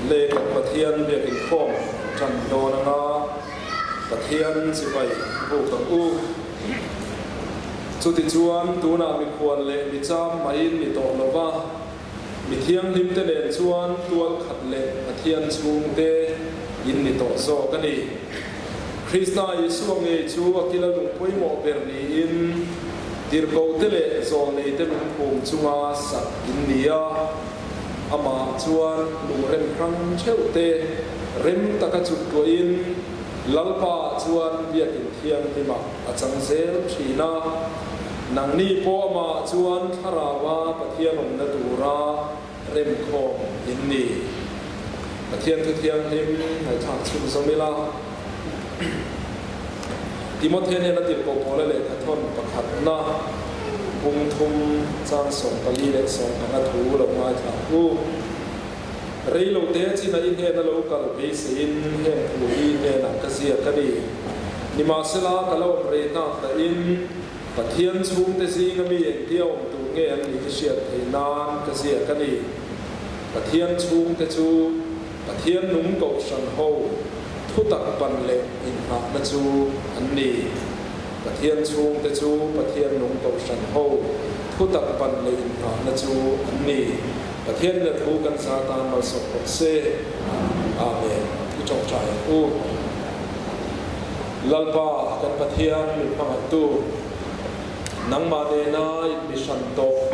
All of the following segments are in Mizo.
Le kan Pathian biak inkhawm tan dawn anga Pathian chibai buk ang u. Chutichuan tunah mikhual leh micham maiin ni tawh lova, Mi thianghlimte nen chuan tual khat leh Pathian chhungte in ni tawh zawk a ni. Krista Isua ngei chu a kila lung pawimawh ber niin tirhkohte leh zawlneite lungphum chunga sak in ni a. Amah chuan lungrem hrang theuhte rem taka chuktuahin Lalpa chuan biakin thianghlimah a chang zel thin a. Nangni pawh amah chuan Thlaraua Pathian awmna tura remkhawm in ni. Pathian thu thianghlim ngaihthlak chhunzawm ila. Timothy hnena tirhkoh Paula lehkhathawn pakhatna bung thum chang 44 15 thu lo ngaithla u. Reilote chin a i hnena lo kal beiseiin heng thu hi hnenah ka ziak a ni. Nimahsela ka lo awm rei hnak dahin Pathian chhungte zinga mi engtia awm tur nge an nih hi hriat theih nan ka ziak a ni. Pathian chhungte chu Pathian nung kohhran ho thutak pan leh inngahna chu an ni. Pathian chhungte chu Pathian nung kohhran ho thutak pan leh inngahna chu an ni. Pathian ina thu kan za tan malsawm rawh se. Amen. I tawngtai ang u. Lalpa kan Pathian min hmangaihtu, nangmah nena in mi hran tawh,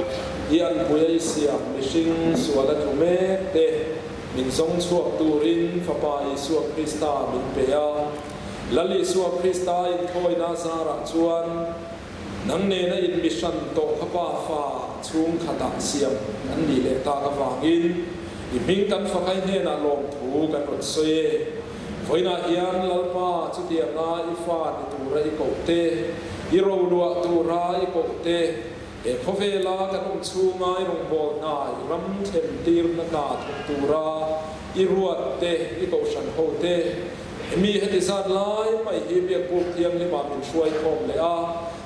i anpui a i siam mihring sual a tlu mek te min zawng chhuak turin Fapa Isua Krista min pe a. Lal Isua Krista inthawina zarah chuan nang nena in mi hran tawh kha Pa fa chhungkhatah siam an nih leh tak avangin i hming kan fakai hnenah lawmthu kan rawn sawi e. Vawiinah hian Lalpa chutianga i fa ni tura i koh te, i roluah tura i koh te, he khawvela kan awm chhunga i rawngbâwl hna, i ram thlen tirna hna thawk tura i ruat te, i kohhran ho te, hemi heti zat lai mai hi Biakbuk Thianghlimah min hruai khawm leh a.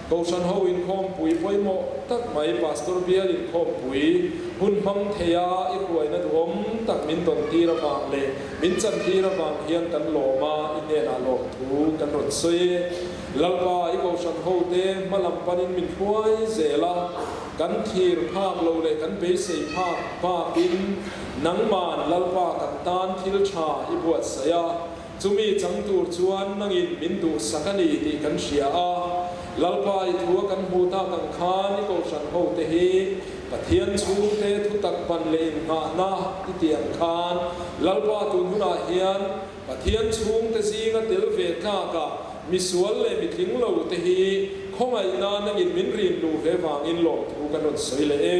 Kohhran ho inkhawmpui pawimawh tak mai Pastor Bial inkhawmpui hun hmang theia i hruaina duhawm tak min dawn tir avang leh min chan tir avang hian kan lawm a, i hnenah lawmthu kan rawn sawi e. Lalpa, i kohhran hote hma lam panin min hruai zel a, kan thlir phak lo leh kan beisei phak bakin nangman Lalpa kan tan thil tha i buatsaih a, Chumi chang tur chuan nangin min duhsak a ni tih kan hria a, Lalpa i thua kan hmuh tak ang khan i kohhran hote hi Pathian chhungte thutak ban leh innghahna i tih ang khan Lalpa tun hunah hian Pathian chhungte zinga tel ve tlakah misual leh mitling lo te hi khawngaihna nangin min rin luh ve vangin lawmthu kan rawn sawi leh e.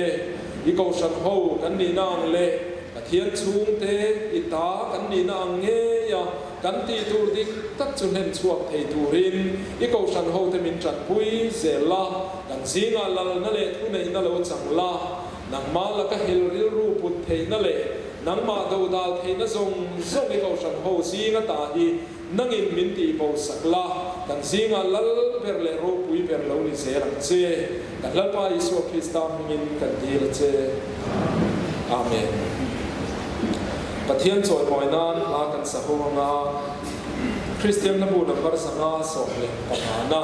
I kohhran ho kan nihna ang leh Pathian chhungte i ta kan nihna ang ngeia kan tih tur dik tak chu hlen chhuak thei turin i kohhran hote min tanpui zel la, kan zingah lalna leh thuneihna lo chang la, nangmah laka hel rilru put theihna leh nangmah dodal theihna zawng zawng i kohhran ho zinga ta hi nangin min tihbo sak la, kan zingah lal ber leh ropui ber lo ni zel ang che. Kan Lalpa Isua Krista hmingin kan dil a che. Amen. Pathian chawimawi nan hla kan sa ho anga Kristian hlabu number 515 na.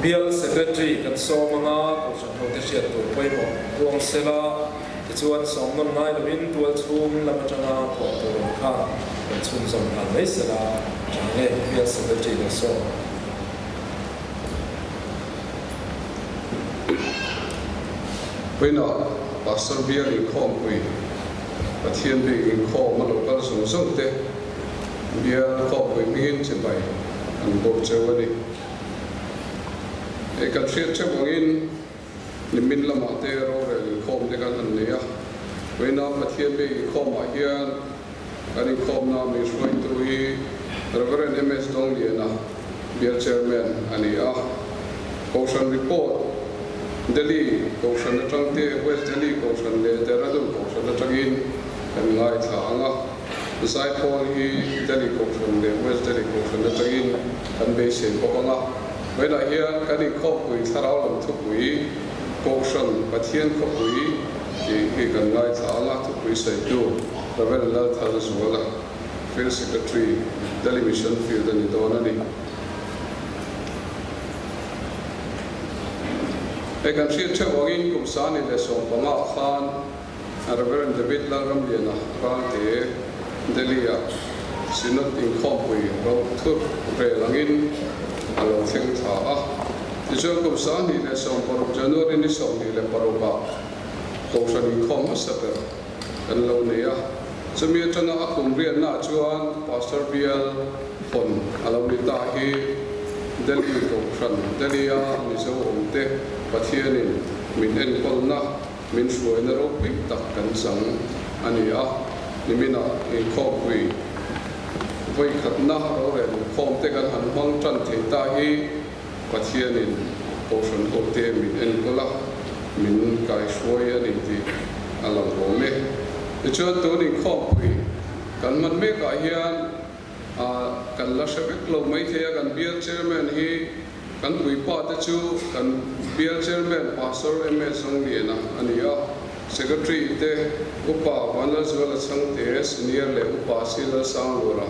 Bial Secretary kan sawm anga Kohhran hote hriat tur pawimawh puang sela, tichuan sawm nawn ngai lovin tual chhung lam atanga thawh tur awm khan kan chhunzawm nghal mai sela, tha nge Bial Secretary lo sawm. Vawiinah Pastor Bial inkhawmpui Pathian bik inkhawm a lo kal zawng zawng te Bial khawmpui hmingin chibai an bawk cheu a ni. Hei kan hriat theuh angin nimin lamah te rorel inkhawm te kan han nei a, vawiinah Pathian bik inkhawmah hian Kan inkhawmna min hruaitu hi Rev. MS Dongliana, Bial Chairman a ni a. Kohhran report, Delhi Kohhran atang te, West Delhi Kohhran leh Dehradun Kohhran atangin kan ngaithla ang a. Zaipawl hi Delhi Kohhran leh West Delhi Kohhran atangin kan beisei bawk ang a. Vawiinah hian kan inkhawmpui thlarau lam thupui Kohhran Pathian khawpui tih hi kan ngaithla ang a, thupui sawitu. Rev. Lalthalzuala, Field Secretary, Delhi Mission Field a ni dawn a ni. Hei kan hriat theuh angin kum 2015 khan Rev. David Lalramliana Ralte Delhi-a Synod inkhawmpui ro thut rel angin a lo thleng thla a. Tichuan kum 2016 January ni 26 ah Kohhran inkhawm hmasa ber Kan lo nei a, chumi atanga a kum riatnaah chuan Pastor Bial hawn a lo ni ta hi Delhi Kohhran, Delhi-a Mizo awmte Pathianin min enkawlna, min hruaina ropui tak kan chang a ni a, niminah inkhawmpui vawikhatna rorel inkhawmte kan han hmang tan thei ta hi Pathianin Kohhran hote min enkawl a, min kaihruai a ni tih a lang awm e. Tichuan tun inkhawmpui kan hman mekah hian kan la hre vek lo maithei a, kan bial chairman hi kan puipa te chu kan bial chairman Pastor MS Zongliana a ni a. Secretary te Upa Vanlalzuala Chhangte, Senior, leh Upa C Lalsanglura,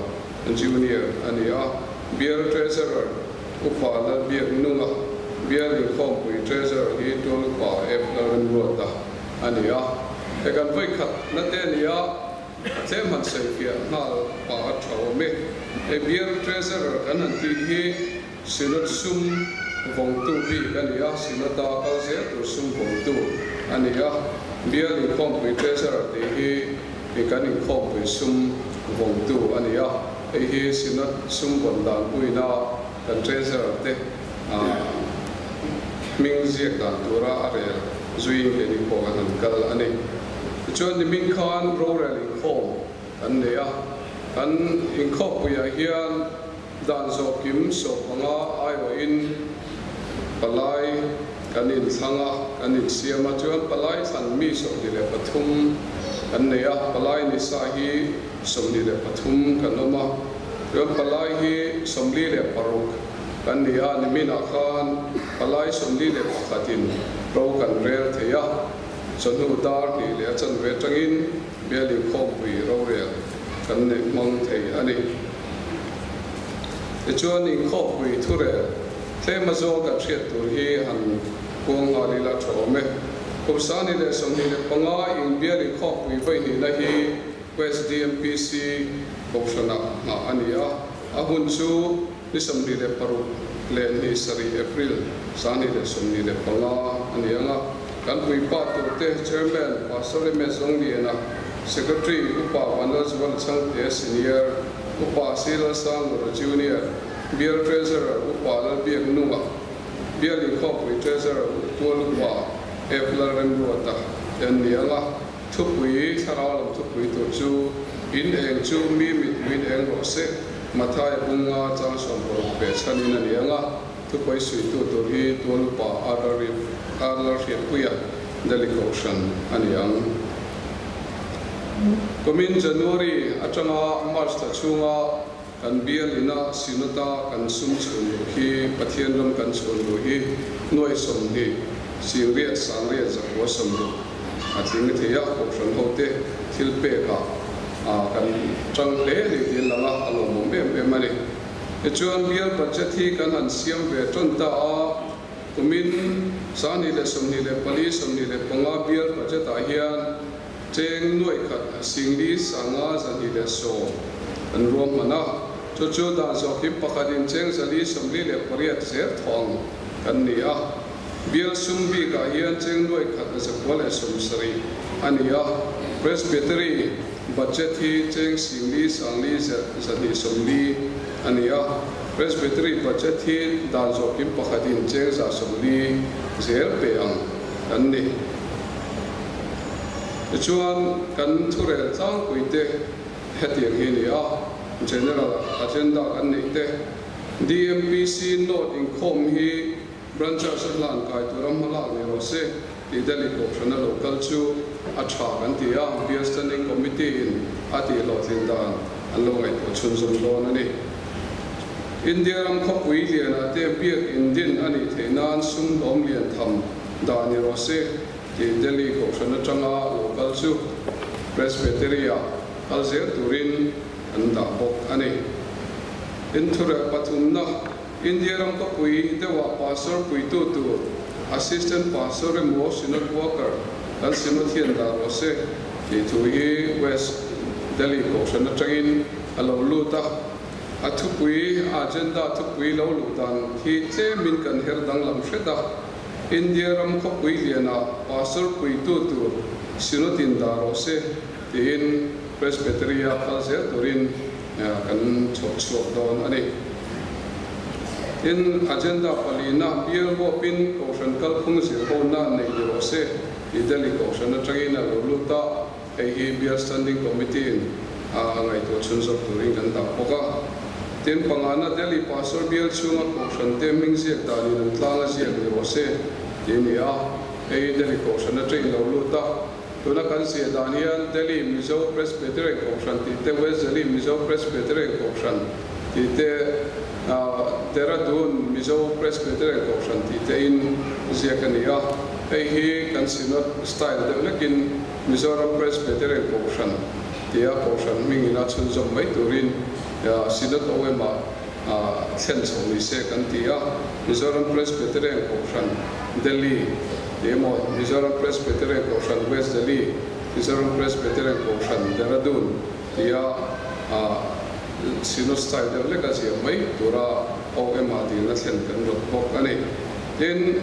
Junior, a ni a. Bial Treasurer Upa Lalbiaknunga, Bial Inkhawmpui Treasurer hi Tual Upa F Lalremruata a ni a. He kan vawikhat na te a ni a, tlem han sawifiah nghal pah a tha awm e. He Bial Treasurer kan han tih hi Synod sum vawngtu bik a ni a, Synod-a kal zel tur sum vawngtu a ni a. Bial Inkhawmpui Treasurer tih hi kan inkhawmpui sum vawngtu a ni a. Hei hi Synod sum vawn dan puina kan Treasurer te hming ziak dan tura a rel zuiin keini pawh kan han kal a ni. Tichuan nimin khan rorel inkhawm kan nei a, kan inkhawmpuiah hian Dan zawh kim 15 aiawhin palai kan inthlang a, kan insiam a, chuan palai thlan mi 23 kan nei a, palai ni sa hi 23 kan awm a, chuan palai hi 46 kan ni a, niminah khan palai 41 in ro kan rel thei a, chawhnu dar hnih leh a chanve atangin Bial inkhawmpui rorel kan neih hmang thei a ni. Tichuan, inkhawmpui thurel tlem azawng kan hriat tur hi han kuang nghal ila tha awm e. Kum 2025 in bial inkhawmpui vawihnihna hi West DMPC Kohhranah nghah a ni a, a hun chu ni 26 leh ni 7 April 2025 a ni ang a. Kan puipa turte Chairman Pastor MS Zawngliana, Secretary Upa Vanlalzuala Chhangte, Senior, Upa C Lalsanglura, Junior, Bial Treasurer Upa Lalbiaknunga, Bial Inkhawmpui Treasurer Tual Upa F Lalremruata te an ni ang a, thupui, thlarau lam thupui tur chu In eng chu mi mit min eng rawh se, Mathaia bunga chang 60 ve chhanin a ni ang a. Thupawi suitu tur hi Tual Upa Arlar Hriatpuia Delhi Kohhran a ni ang. Kumin January atanga March thla chhunga kan bial ina Synod-a kan sum chhun luh hi Pathian ram kan chhun luh hi nuai 20 singriat sangriat zakua 60 a tling thei a, Kohhran hote thil pekah kan tang hle a ni tih a lang a, a lawmawm em em a ni. Tichuan bial budget hi kan han siam ve tan ta a, kumin 2024, 25 bial budget ah hian cheng nuaih khat singli sanga 210 kan ruahman a, chu chu dan zawhkim pakhatin cheng 448 zel thawng kan ni a. Bial sum bikah hian cheng nuaih khat 970 a ni a, Presbytery Budget hi cheng singli sangli 240 a ni a, Presbytery budget hi dan zawhkim pakhatin cheng 140 zel pe ang kan ni. Tichuan kan thurel tlangpuite hetiang hi a ni a, General Agenda kan neih te, DMPC Note inkhawm hi Branchers a hlan kai tura hmalak ni rawh se tih Delhi Kohhrana lo kal chu a tha kan ti a, Bial Standing Committee in a tih hlawhtlin dan an lo ngaihtuah chhunzawm dawn a ni. India ram khawpui lianah te biak in din a nih theih nan sum hlawm lian tham dah ni rawh se tih Delhi Kohhran atanga lo kal chu Presbytery-ah kal zel turin an dah bawk a ni. Inthurelh pathumna. India ram khawpui deuhah pastor puitu tur Assistant Pastor emaw Synod Worker kan Synod hian dah rawh se tih thu hi West Delhi Kohhran atangin a lo lut a. A thupui, agenda thupui lo luh dan hi tlemin kan her danglam hret a. India ram khawpui lianah pastor puitu tur Synod in dah rawh se tiin Presbytery-a kal zel turin kan chhawp chhuak dawn a ni. Tin, agenda palina bial huapin Kohhran kalphung zirhona neih ni rawh se tih Delhi Kohhran atangin a lo lut a, hei hi Bial Standing Committee in a ngaihtuah chhunzawm turin kan dah bawk a. Tin, pangana Delhi Pastor bial chhunga Kohhran te hming ziak danin an tlang a ziak ni rawh se tih a ni a, hei hi Delhi Kohhran atangin lo lut a. Tuna kan ziah dan hian Delhi Mizo Presbyterian Kohhran tih te, West Delhi Mizo Presbyterian Kohhran tih te, Dehradun Mizo Presbyterian Kohhran tih te in ziak a ni a. Hei hi kan Synod style deuh lekin Mizoram Presbyterian Kohhran tia Kohhran hmingin a chhunzawm mai turin Synod OM-ah thlen chho ni se kan ti a. Mizoram Presbyterian Kohhran, Delhi tih emaw Mizoram Presbyterian Kohhran, West Delhi, Mizoram Presbyterian Kohhran, Dehradun tia Synod style deuh leka ziah mai tura OM-ah dilna thlen kan rawt bawk a ni. Tin,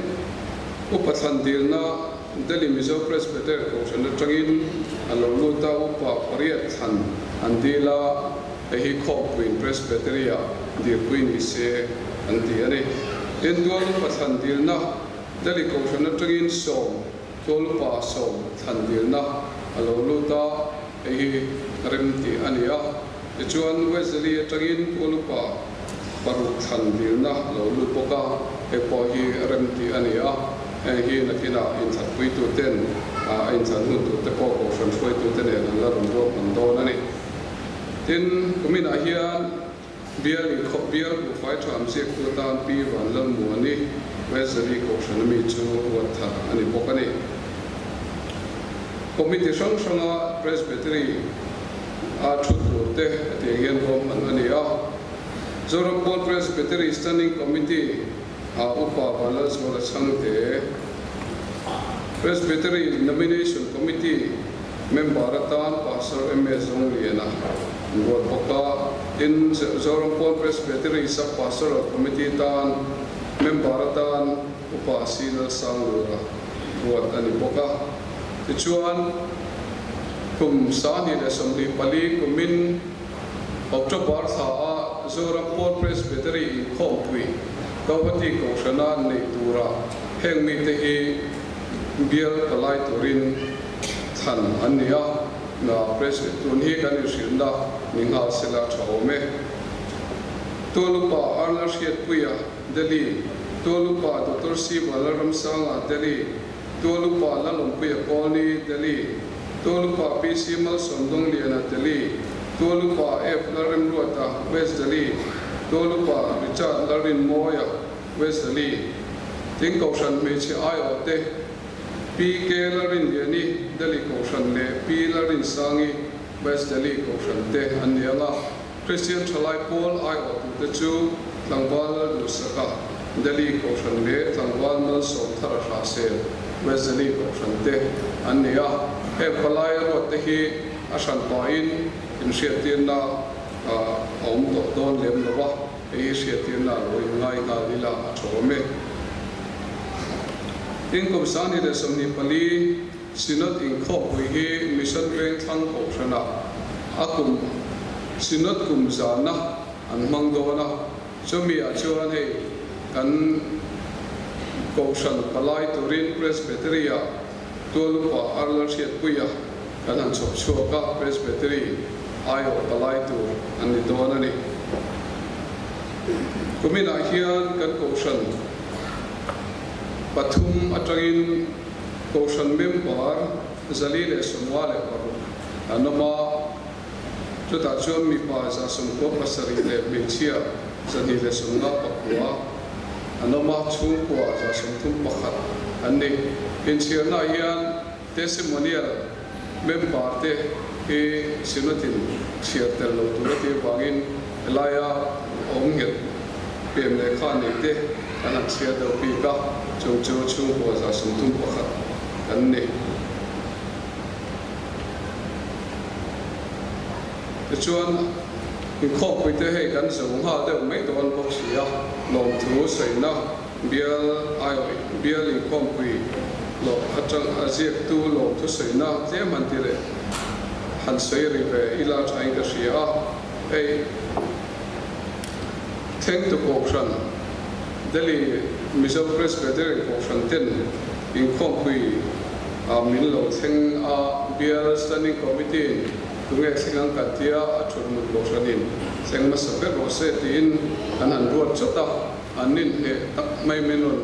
Upa thlan dilna Delhi Mizo Presbyterian Kohhran atangin a lo lut a, upa pariat thlan an dil a, hei hi Khawmpuiin Presbytery-ah dirpui ni se an ti a ni. Tin, tual upa thlan dilna Delhi Kohhran atangin sawm, tual upa sawm thlan dilna a lo lut a, hei hi rem tih a ni a. Tichuan, West Delhi atangin tual upa paruk thlan dilna a lo lut bawk a, hei pawh hi rem tih a ni a. Heng hi nakinah inthatpuituten a inthlan hun turte pawh kohhran hruaitute nen an la rawn ruahman dawn a ni. Tin, kuminah hian bial inkhawp bial buhfai ṭha amziaktu atan Pi Vanlalmuani, West Delhi kohhran ami chu ruat thar a ni bawk a ni. Committee hrang hranga Presbytery a thu tur te hetiang hian ruahman a ni a. Zoram Pawl Presbytery Standing Committee ah Upa Vanlalzuala Chhangte, Presbytery Nomination Committee member atan Pastor MS Zawngliana an ruat bawk a. Tin, Zoram Pawl Presbytery Sub-Pastoral Committee tan member atan Upa C Lalsanglura ruat a ni bawk a. Tichuan, kum 2024 kumin October thla a Zoram Pawl Presbytery inkhawmpui Guwahati Kohhrana neih tura heng mite hi bial palai turin thlan an ni a, na Presby tun hi kan inhrilhna ni nghal sela tha awm e. Tualupa Arla Hriatpuia, Delhi, Tualupa Doctor C Vanlalramsanga, Delhi, Tualupa Lalawmpuia Kawlni, Delhi, Tualupa PC Malsawmdawngliana, Delhi, Tualupa F Lalremruata, West Delhi, Tualupa Richard Lalrinmawia, West Delhi, Tin Kohhran hmeichhe aiawhte PK Lalrinliani, Delhi Kohhran leh P Lalrinsangi, West Delhi Kohhran te an ni ang a. Kristian Thalai Pawl aiawhtute chu Tlangval Lalduhsaka, Delhi Kohhran leh Tlangval Malsawm Thara Hrahsel, West Delhi Kohhran te an ni a. Heng palai ruatte hi a hran pahin inhriattirna a awm tawh dawn lem lo a, hei hi hriattirna a lo inngai nghal ila a tha awm e. Tin, kum 2024 Synod inkhawmpui hi Mission Vengthlang Kohhranah a kum Synod kum zana an hmang dawn a, chumi ah chuan hei kan Kohhran palai turin Presbytery ah Tualupa Arla Hriatpuia kan han chhawp chhuak a, Presbytery aiawh palai tur an ni dawn a ni. Kuminah hian kan Kohhran pathum atangin Kohhran member 456 an awm a, chutah chuan mipa 97 leh hmeichhia 259 an awm a, chhungkua 31 an ni. Inchhirnaah hian testimonial member te hi Synod-in chhiar tel lo tur a tih avangin helaia awm nghet pem lehkha nei te kan han chhiar deuh bik a, chung chu chhungkua 31 kan ni. Tichuan, inkhawmpui te hei kan zo nghal deuh mai dawn bawk si a, lawmthu sawina bial aiawih bial inkhawmpui loh atang a ziaktu lawmthu sawina tlem han ti leh han sawi ri ve ila thain ka hria a, hei Thlengtu Kohhran, Delhi Mizo Presbyterian Kohhran ten inkhawmpui ah min lo thleng a, Bial Standing Committee in tunge thleng ang kan tia a thutmut Kohhranin thleng hmasa ber rawh se tiin an han ruat chawt a, an ninhneh tak mai min rawn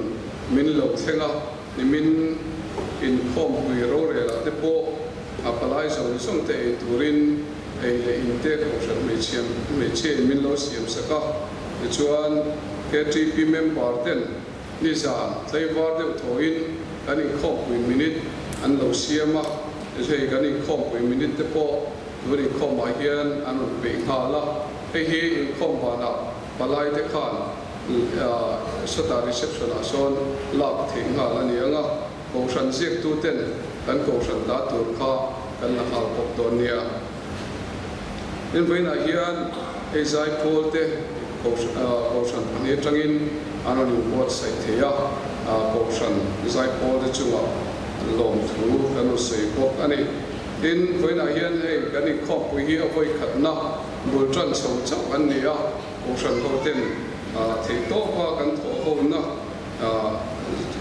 min lo thleng a, nimin inkhawmpui rorel ah te pawh a palai zawng zawng te ei turin Ei leh in te kohhran hmeichhia hmeichhia in min lo siam sak a, tichuan KTP member ten nizan tlaivar deuh thawhin kan inkhawmpui minute an lo siam a, hei kan inkhawmpui minute te pawh tun inkhawmah hian an rawn peih nghal a, hei hi inkhawm vanah palai te khan sawtah reception ah sawn lak theih nghal a ni ang a, kohhran ziaktu ten kan kohhran dah tur kha kan la nghal bawk dawn nia. Tin vawiinah hian hei zaipawl te kohhran pahnih atangin an rawn inbuatsaih thei a, kohhran zaipawl te chungah lawmthu kan rawn sawi bawk a ni. Tin vawiinah hian hei kan inkhawmpui hi a vawikhatna bul tan chho chauh an ni a, kohhran ho ten theihtawpa kan thawhhona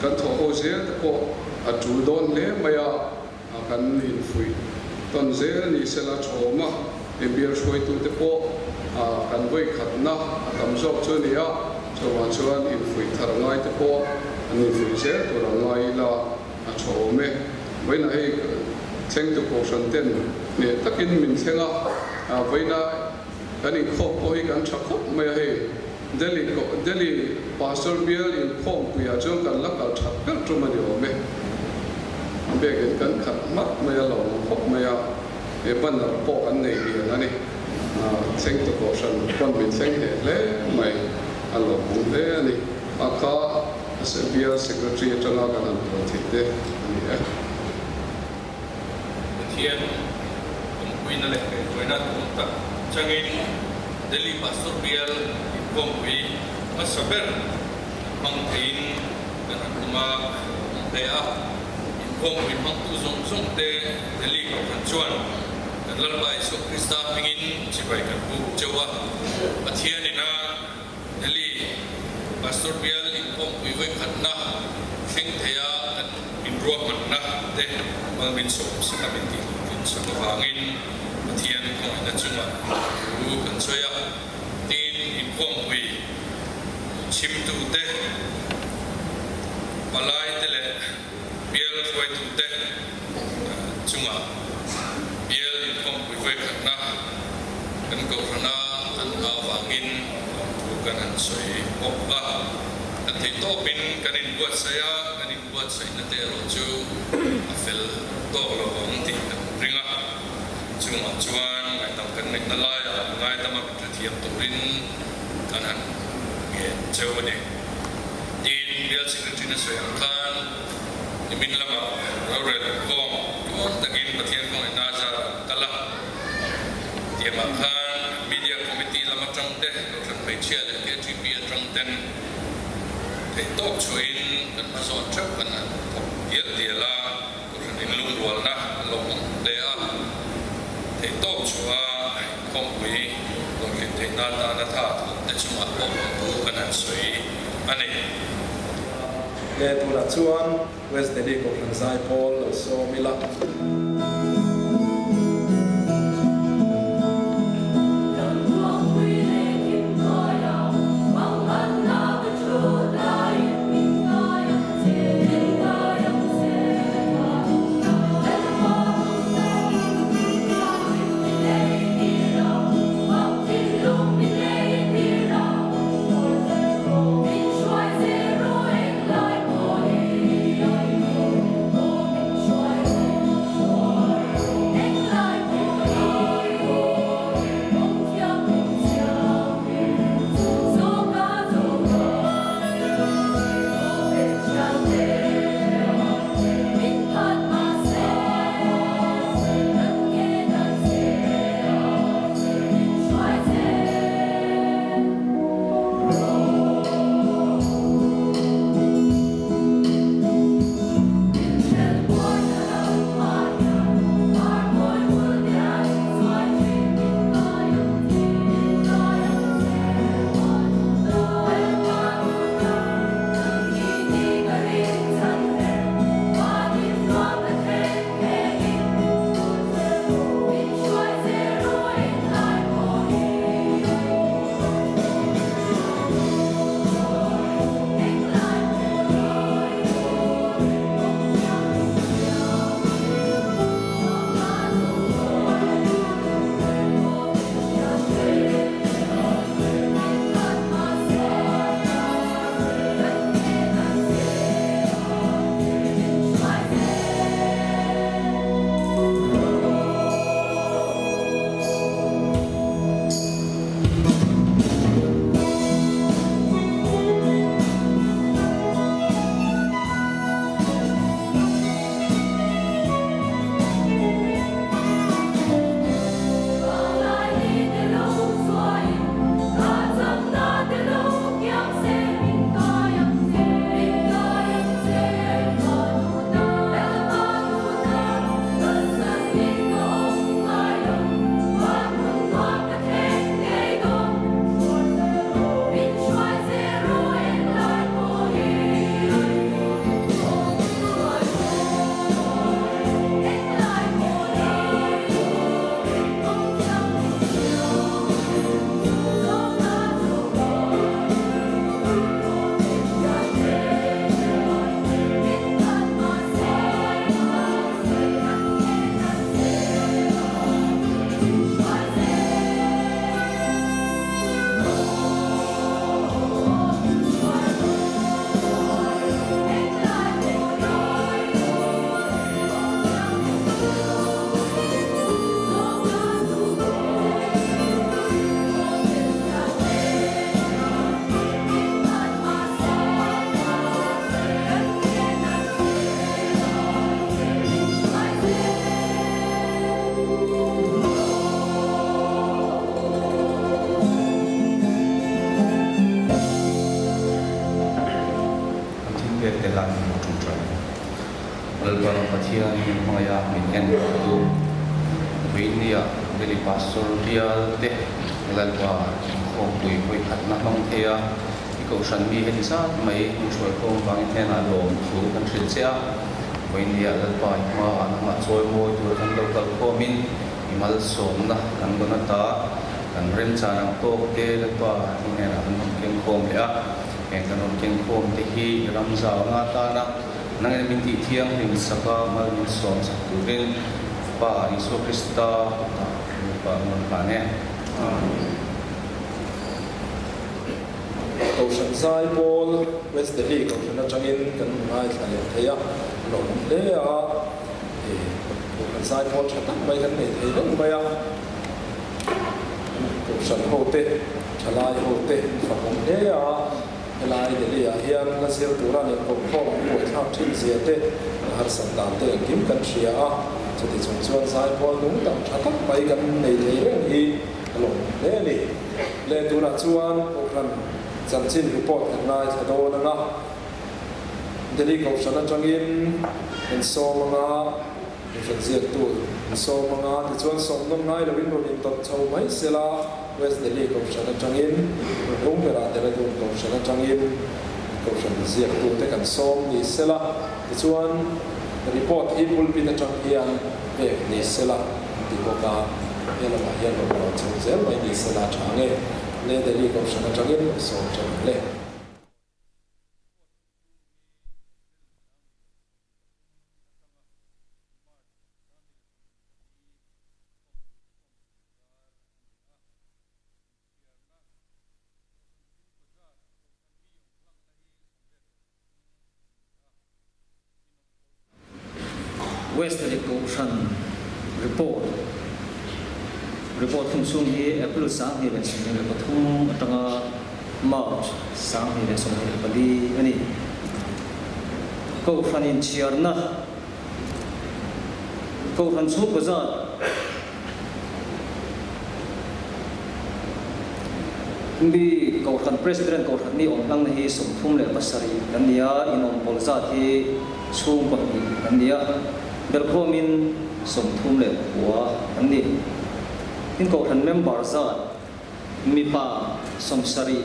kan thawhho zel te pawh a tul dawn hle mai a. A kan infuih tawn zel ni sela thawm a, i bial hruaitute pawh kan vawikhatna a tam zawk chu a ni a, chuvang chuan infuih thar ngaite pawh an infuih zel tur ang ngai ila a thawm e. Vawiinah hei thlengtu kohhran ten hneh takin min thleng a, vawiina kan inkhawm pawh hi kan tha khawp mai a, hei Delhi Delhi Pastor bial inkhawmpuiah chuan kan la kal that ber tum a ni awm e. Biakin kan khat hmak mai a, lo awm khawp mai a, he banner pawh kan nei lian a ni. Thlengtu kohhran pawn min thleng hle hle mai, a lo awm hle a ni. A kha bial secretary atanga kan han tuan theih te a ni e. Pathian awmpuina leh kaihhruaina duhawm tak changin Delhi Pastor Bial inkhawmpui hmasa ber hmang theiin kan han awm a, awm hle a. Inkhawmpui hmangtu zawng zawng te Delhi Kohhran chuan kan Lalpa Isua Krista hmingin chibai kan buk cheu a, Pathianina Delhi Pastor Bial inkhawmpui vawikhatna thleng theia kan inruahmanna te mal min sawm sak a min tih hlawhtlin sak avangin Pathian khawngaihna chungah thu kan sawi a. Tin, inkhawmpui chhimtute, palaite leh bial hruaitute chungah bial inkhawmpui vawikhatna kan kohhrana an hma avangin lawmthu kan han sawi bawk a. Kan theih tawpin kan inbuatsaih a, kan inbuatsaihna te erawh chu a fel tawk lo ang tih kan ring a. Chungah chuan ngaihdam kan ngaihna laiah ngaidama min hrethiam turin kan han ngen cheu a ni. Tin, Bial Secretary na sawi ang khan nimin lamah rorel inkhawm tuam takin Pathian khawngaihna a zar an kal a. Tiangah khan Media Committee lam atang te, Kohhran Hmeichhia leh KTP atang ten theihtawp chhuahin kan hmazawn theuh kan han thawk dial dial a. Kohhran inlungrualna a lawm ang hle a, theihtawp chhuah a inkhawmpui hlawhtlin theihna atana tha thawhte chungah pawh lawmthu kan han sawi a ni. Leh tunah chuan West Delhi Kohhran Zaipawl lo sawm ila. ila min lo ṭawngṭai ang. Lalpa kan Pathian min hmangaih a, min en tu Vawinia Delhi Pastor bial te Lalpa inkhawmpui hawi khatna hmang thei a, i kohhran mi heti zat mai min hruaikhawm vangin hnenah lawm thu kan hrilh che a. Vawinia Lalpa i hmaah nangmah chawi mawi tur kan lo kalkhawmin i malsawmna kan rawn ata kan remchan ang tawk te Lalpa i hnenah kan rawn kengkhawm leh a. Heng kan rawn kengkhawm te hi i ram zauna atana nangin min tih thianghlim sak a, mal min sawm sak turin Pa Isua Krista kutah Lalpa an rawn hlan e. Amen. Kohhran Zaipawl, West Delhi Kohhran atangin kan ngaithla leh thei a, lawm hle a, Kohhran Zaipawl tha tak mai kan nei thei reng mai a. Kohhran hote, thalai hote an fakawm hle a, helai Delhi-ah hian la zir tura an inkokhawm an buaithlak thin zia te, an harsat dan te engkim kan hria a, chuti chung chuan zaipawl nung tak tha tak mai kan nei thei reng hi a lawmawm hle a ni. Leh tunah chuan Kohhran chanchin report kan ngaithla dawn ang a, Delhi Kohhran atangin kan sawm ang a, Kohhran ziaktu an sawm ang a, tichuan sawmnawn ngai loin rawn intawp chho mai sela, West Delhi Kohhran atangin, Hnung berah Dehradun Kohhran atangin Kohhran ziaktute kan sawm ni sela, tichuan report hi pulpit atang hian pek ni sela an ti bawk a, he lamah hian rawn rawn chho zel mai ni sela tha nge, Le Delhi Kohhran atangin sawm tha ang le. Western Kohhran report Report hun chhung hi April 2023 atanga March 2024 a ni. Kohhran inchhiarna, Kohhran chhungkaw zat, Mi Kohhran President Kohhran mi awm hlangna hi 37 kan ni a, inawm pawl zat hi chhungkaw hnih kan ni a, belkhawmin 39 kan ni. Tin Kohhran member zat Mipa 70,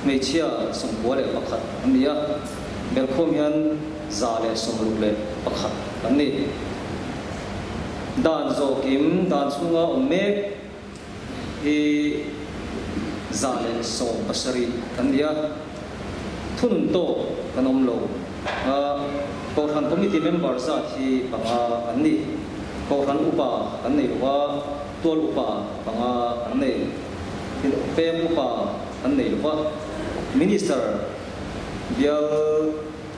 hmeichhia 91 an ni a, belkhawm hian 161 an ni. Dan zawhkim dan chhunga awm mek hi 117 an ni a, thunun tawk kan awm lo. Kohhran committee member zat hi panga an ni. Kohhran upa kan nei lo a. Tual upa panga an nei. Tin, peng upa an nei lo va, Minister bial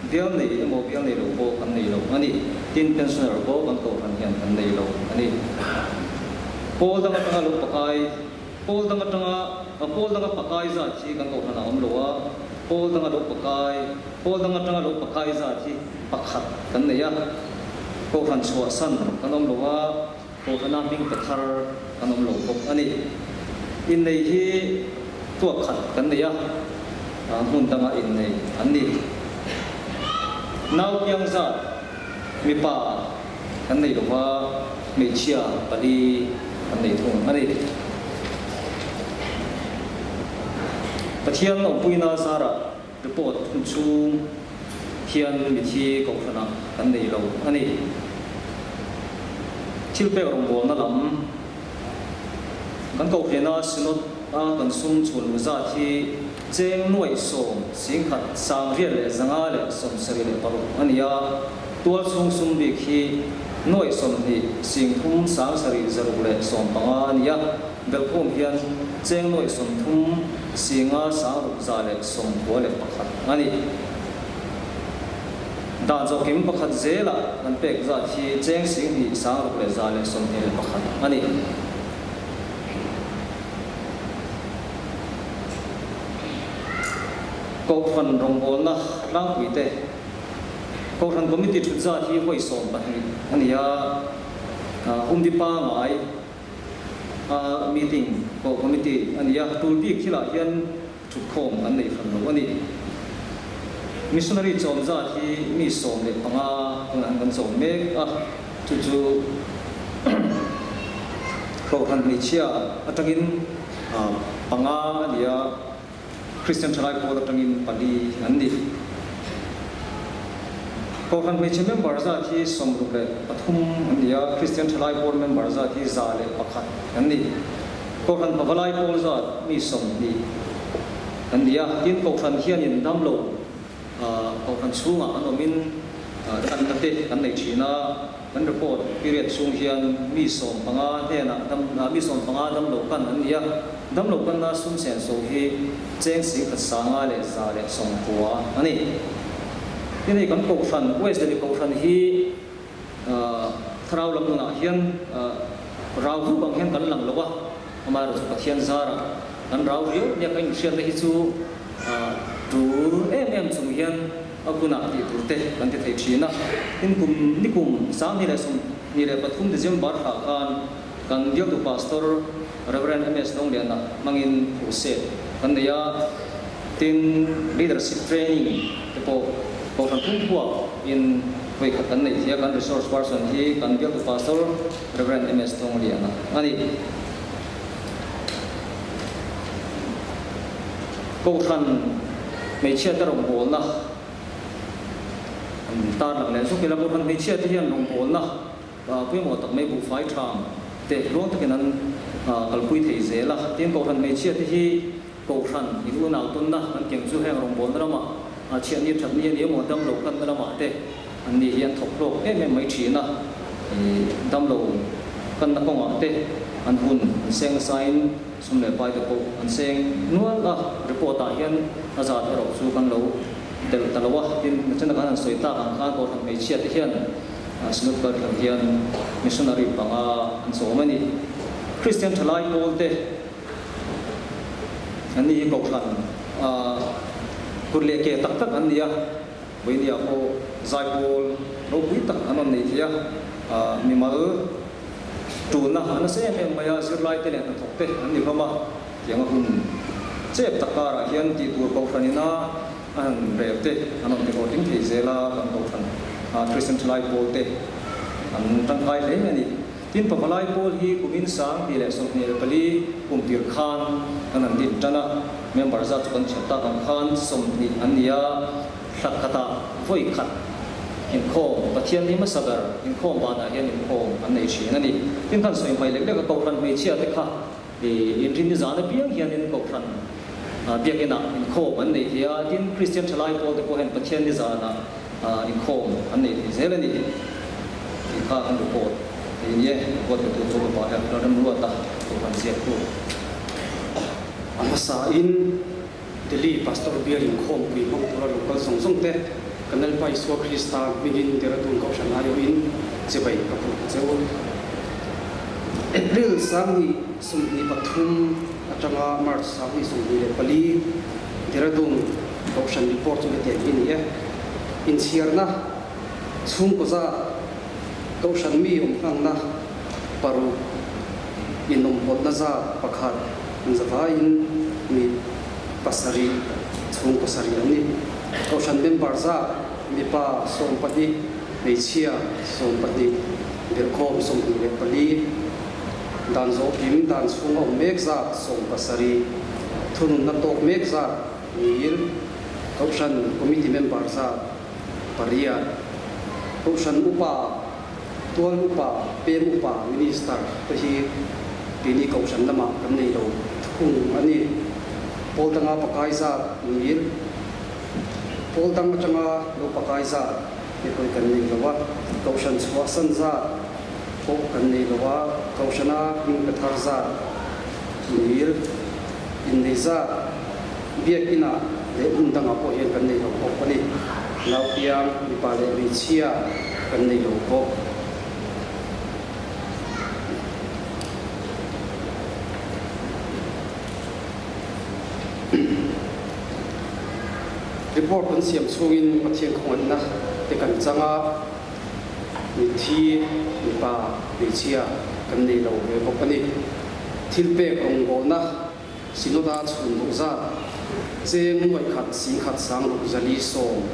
bial nei emaw bial nei lo pawh kan nei lo a ni. Tin, pensioner pawh kan kohhran hian kan nei lo a ni. Pawl dang atanga lo pakai, pawl dang atanga, pawl danga pakai zat hi kan kohhran ah awm lo a, pawl danga lo pakai, pawl dang atanga lo pakai zat hi pakhat kan nei a, kohhran chhuahsan kan awm lo a, Kohhrana hming pe thar kan awm lo bawk a ni. Innei hi tuak khat kan nei a, hmun danga innei an ni. Nau piang zat mipa kan nei lo va, hmeichhia pali kan nei thung a ni. Pathian awmpuina zarah Report hun chhung hian mithi kohhranah kan nei lo a ni. Thil pek rawngbawlna lam kan kohhrena Synod a kan sum chhun lu zat hi cheng nuaih sawm singkhat sangriat leh zanga leh sawmsarih leh paruk a ni a, tual chhung sum bik hi nuaih 20 singthum sangsarih zaruk leh 15 a ni a. Belkhawm hian cheng nuaih 30 singa sangruk 191 a ni. Dan zawhkim pakhat zelah kan pek zat hi cheng 2 sangruk leh 121 a ni. Kohhran rawngbawlna tlangpuite Kohhran Committee thut zat hi vawi 12 a ni a, Humbi pangai a meeting pawh committee a ni a, tul bik thilah hian thutkhawm an nei hran lo a ni. Missionary chawm zat hi mi 15 tunah hian kan chawm mek a, chu chu Kohhran hmeichhia atangin panga a ni a, Kristian thalai pawl atangin pali an ni. Kohhran hmeichhe member zat hi 63 an ni a, Kristian thalai pawl member zat hi 101 an ni. Kohhran pavalai pawl zat mi 20 an ni a, tin Kohhran hianin damlo Kohhran chhungah an awmin tanna te kan nei thin a, kan report period chhung hian mi 15 hnenah dam mi 15 damlo kan an ni a, damlo kanna sum senso hi cheng 11,190 a ni. Tin hei kan Kohhran, West Delhi Kohhran hi thlarau lam nunah hian rau vuk ang hian kan lang lo a, amaherawhchu Pathian zarah kan rau riau nia kan inhriatna hi chu Tul em em chung hian a hunah tih tur te kan ti thei thin a. Tin kum ni kum 2023 December thla khan kan biaktu Pastor Rev. MS Dawngliana hmangin crusade kan nei a. Tin leadership training te pawh Kohhran Pumpuak in vawikhat kan neih thei a, kan resource person hi kan biaktu Pastor Rev. MS Dawngliana a ni. Kohhran hmeichhiate rawngbawlna an tar lang leh zuk ila, Kohhran hmeichhiate hian rawngbawlna pawimawh tak mai buhfai ṭham te luang takin an kalpui thei zel a. Tin, Kohhran hmeichhiate hi Kohhran in unau tawnna kan keng chu heng rawngbawlna lamah chhiatni ṭhatni a ni emaw damlo kanna lamah te an ni hi an thawk hlawk em em mai ṭhin a. Damlo kanna kawngah te an hun an seng nasain sum leh pai te pawh an seng nual a, report ah hian a zat erawh chu kan lo telh ta lo a, tin nachana khan an sawi tak ang khan Kohhran hmeichhia te hian Synod Kalhran hian missionary panga an chawm a ni. Kristian thalai pawl te an ni hi Kohhran kut leh ke tak tak an ni a, Vawinia pawh zaipawl ropui tak an rawn nei thei a, mimal tulna a nasa em em mai a, zirlaite leh hnathawkte an ni hlawm a, tiang a hun chep tak karah hian tih tur Kohhran ina a han rel te an rawn ti hlawhtling thei zel a, kan Kohhran Kristian Thalai pawl te an tangkai hle a ni. Tin, Pavalai pawl hi kumin 2024 kum tir khan kan han din tan a, member zat chu kan chhiat tak ang khan 20 an ni a, thla khatah vawi khat inkhawm, Pathian ni hmasa ber inkhawm banah hian inkhawm an nei thin a ni. Tin, khan sawi hmai lek lek a, Kohhran hmeichhia te kha inrin ni zan apiang hianin Kohhran biakinah inkhawm an nei thei a, tin, Kristian thalai pawl te pawh hian Pathian ni zanah inkhawm an nei thei zel a ni tih kha kan report thei a ni e. Report pe tu chu Upa hian kan remruat a, Kohhran ziaktu. A hmasain Delhi Pastor Bial inkhawmpui hmang tura lo kal zawng zawng te, kan Lalpa Isua Krista hmingin Dehradun Kohhran aiawhin chibai ka phur ta cheu. April 2023 atanga March 2024 Dehradun Kohhran report chu hetiang hi a ni e. Inchhiarna, chhungkaw zat, Kohhran mi awmhngangna paruk, inawmpawlhna zat pakhat, zavaiin mi pasarih, chhung pasarih an ni. Kohhran member zat mipa 12, hmeichhia 12, belhkhawm 24, dan zawhkim dan chhunga awm mek zat 70, thununna tawk mek zat nil, Kohhran committee member zat pariat, Kohhran upa, tual upa, pem upa, minister te hi keini Kohhran lamah kan nei lo thung a ni. Pawl danga pakai zat nil, pawl dang atanga lo pakai zat te pawh hi kan nei lo a, Kohhran chhuahsan zat pawh kan nei lo a, Kohhrana hming pe thar zat nil, innei zat, Biakinah leh hmun dangah pawh hian kan nei lo bawk a ni. Naupiang, mipa leh hmeichhia kan nei lo bawk. Report kan siam chhungin Pathian khawngaihna te kan chang a, mitthi, mipa, hmeichhia kan nei lo ve bawk a ni. Thilpek rawngbawlna. Synod-a chhun duh zat Cheng nuaih khat singkhat sangruk zali sawm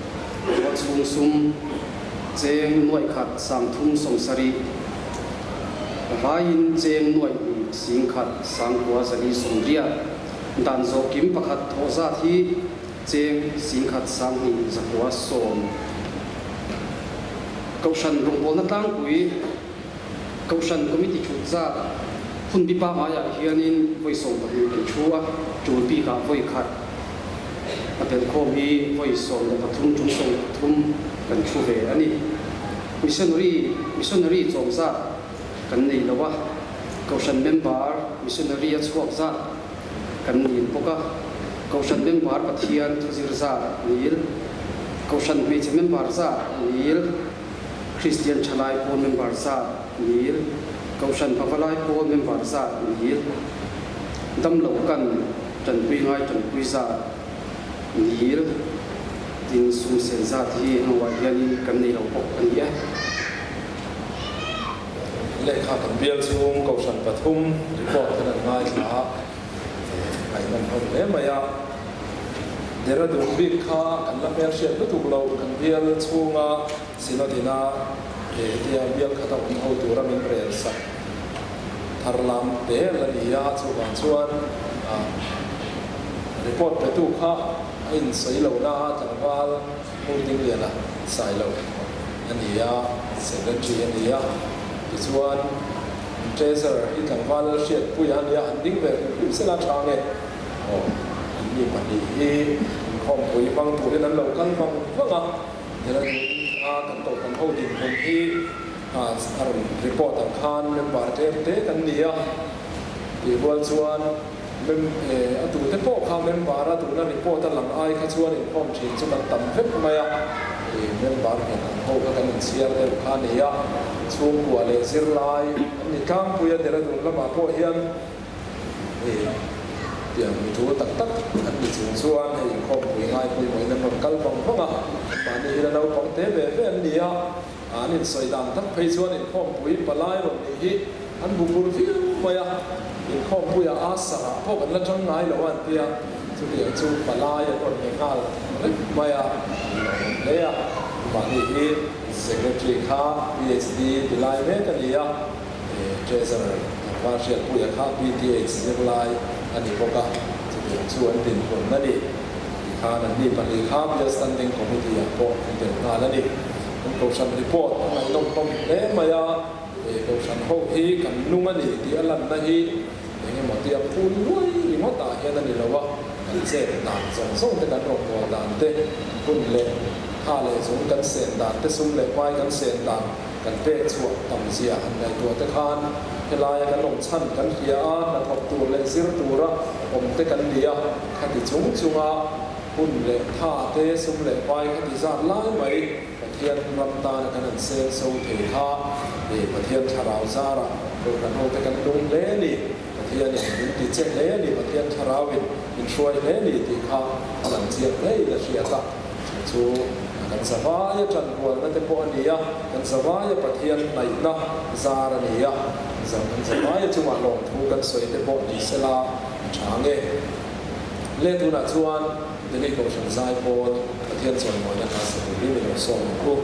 rual chhung sum cheng nuaih khat sangthum sawmsarih vaiin cheng nuaih hnih singkhat sangkua zali sawmriat dan zawh kim pakhat thawh zat hi cheng singkhat sanghnih zakua sawm. Kohhran rawngbawlna tlangpui Kohhran Committee thut zat hun bi pangaiah hianin vawi 12 kan thu a, tul bikah vawi khat a belhkhawm hi vawi 13 tum 13 kan thu ve a ni. Missionary Missionary chawm zat kan nei lo a, Kohhran member Missionary a chhuak zat kan nil bawk a, Kohhran member Pathian thuzir zat nil, Kohhran hmeichhe member zat nil, Kristian Thalai Pawl member zat nil, Kohhran Pavalai Pawl member zat nil, Damlo kan tanpui ngai tanpui zat nil, tin sum sen zat hi hnuah hianin kan nei lo bawk a ni e. Lehkha kan bial chhung Kohhran pathum report kan an ngaithla a, ngaihnawm hlawm hle mai a. Dehradun bik kha kan la hmelhriat lutuk lo, kan bial chhunga Synod ina hetia bial khata awm ho tura min rel sak thar lam te la ni a, chuvang chuan report petu kha a insawi lo na a, tlangval Hmuldingliana Sailo a ni a, Secretary a ni a, tichuan Treasurer hi tlangval Lalhriatpuia a ni a, han ding ve hrim hrim sela tha nge. Aw, an mi pahnih hi inkhawmpui hmang turin an lo kal vang vang a, Dehradun a kan kohhran ho dinhmun hi a rawn report ang khan member tlem te kan ni a, tih rual chuan mem a tute pawh kha member a tuna report a lang ai kha chuan inkhawm thin chu kan tam vek mai a, member nghet ang ho kha kan inchhiar deuh kha a ni a, chhungkua leh zirlai an ni tlangpui a, Dehradun lamah pawh hian. Hei tiang mi thu tak tak an ni chung chuan hei inkhawmpui ngai pawimawhin an rawn kal vang vang a, mahni hi la naupang te ve ve an ni a, an insawi dan tak phei chuan inkhawmpui palai rawn nih hi an bu bur viau mai a, inkhawmpuiah a sarah pawh kan la tang ngai lo a an ti a, chutiang chu palai an rawn ni nghal reng mai a, an lo awm hle a, mahni hi Secretary kha PhD ti lai mek a ni a. Treasurer Tlangval Hriatpuia kha PTH zirlai a ni bawk a, chutiang chu an dinhmun a ni. Tikhan an ni pahnih kha Bial Standing Committee ah pawh an tel nghal a ni. Kan Kohhran report a ngaihnawm hlawm hle mai a, he Kohhran ho hi kan nung a ni tih a lanna hi eng emaw tia phul luai ringawt ah hian a ni lo a, kan chet dan zawng zawng te kan rawngbâwl dan te, hun leh tha leh zung kan sen dan te, sum leh pai kan sen dan, Kan pek chhuah tam zia han ngaihtuah te khan helaia kan awm chhan kan hria a, hnathawk tur leh zir tura awm te kan ni a, khati chung chunga hun leh tha te, sum leh pai khati zat lai mai Pathian ram tana kan han seng so thei kha ih Pathian thlarau zarah Kohhran ho te kan lung hle a ni, Pathianin min ti che hle a ni, Pathian thlarauin min hruai hle a ni tih kha a lang chiang hle in a hriat a. Chu chu kan zavaia ṭanrualna te pawh a ni a, kan zavaia Pathian hnaihna zar a ni a, kan zavaia chungah lawmthu kan sawi te pawh ni sela a ṭha nge. Le tunah chuan Delhi Kohhran zai pawl Pathian chawnmawina hla sa turin i lo sawm ang u.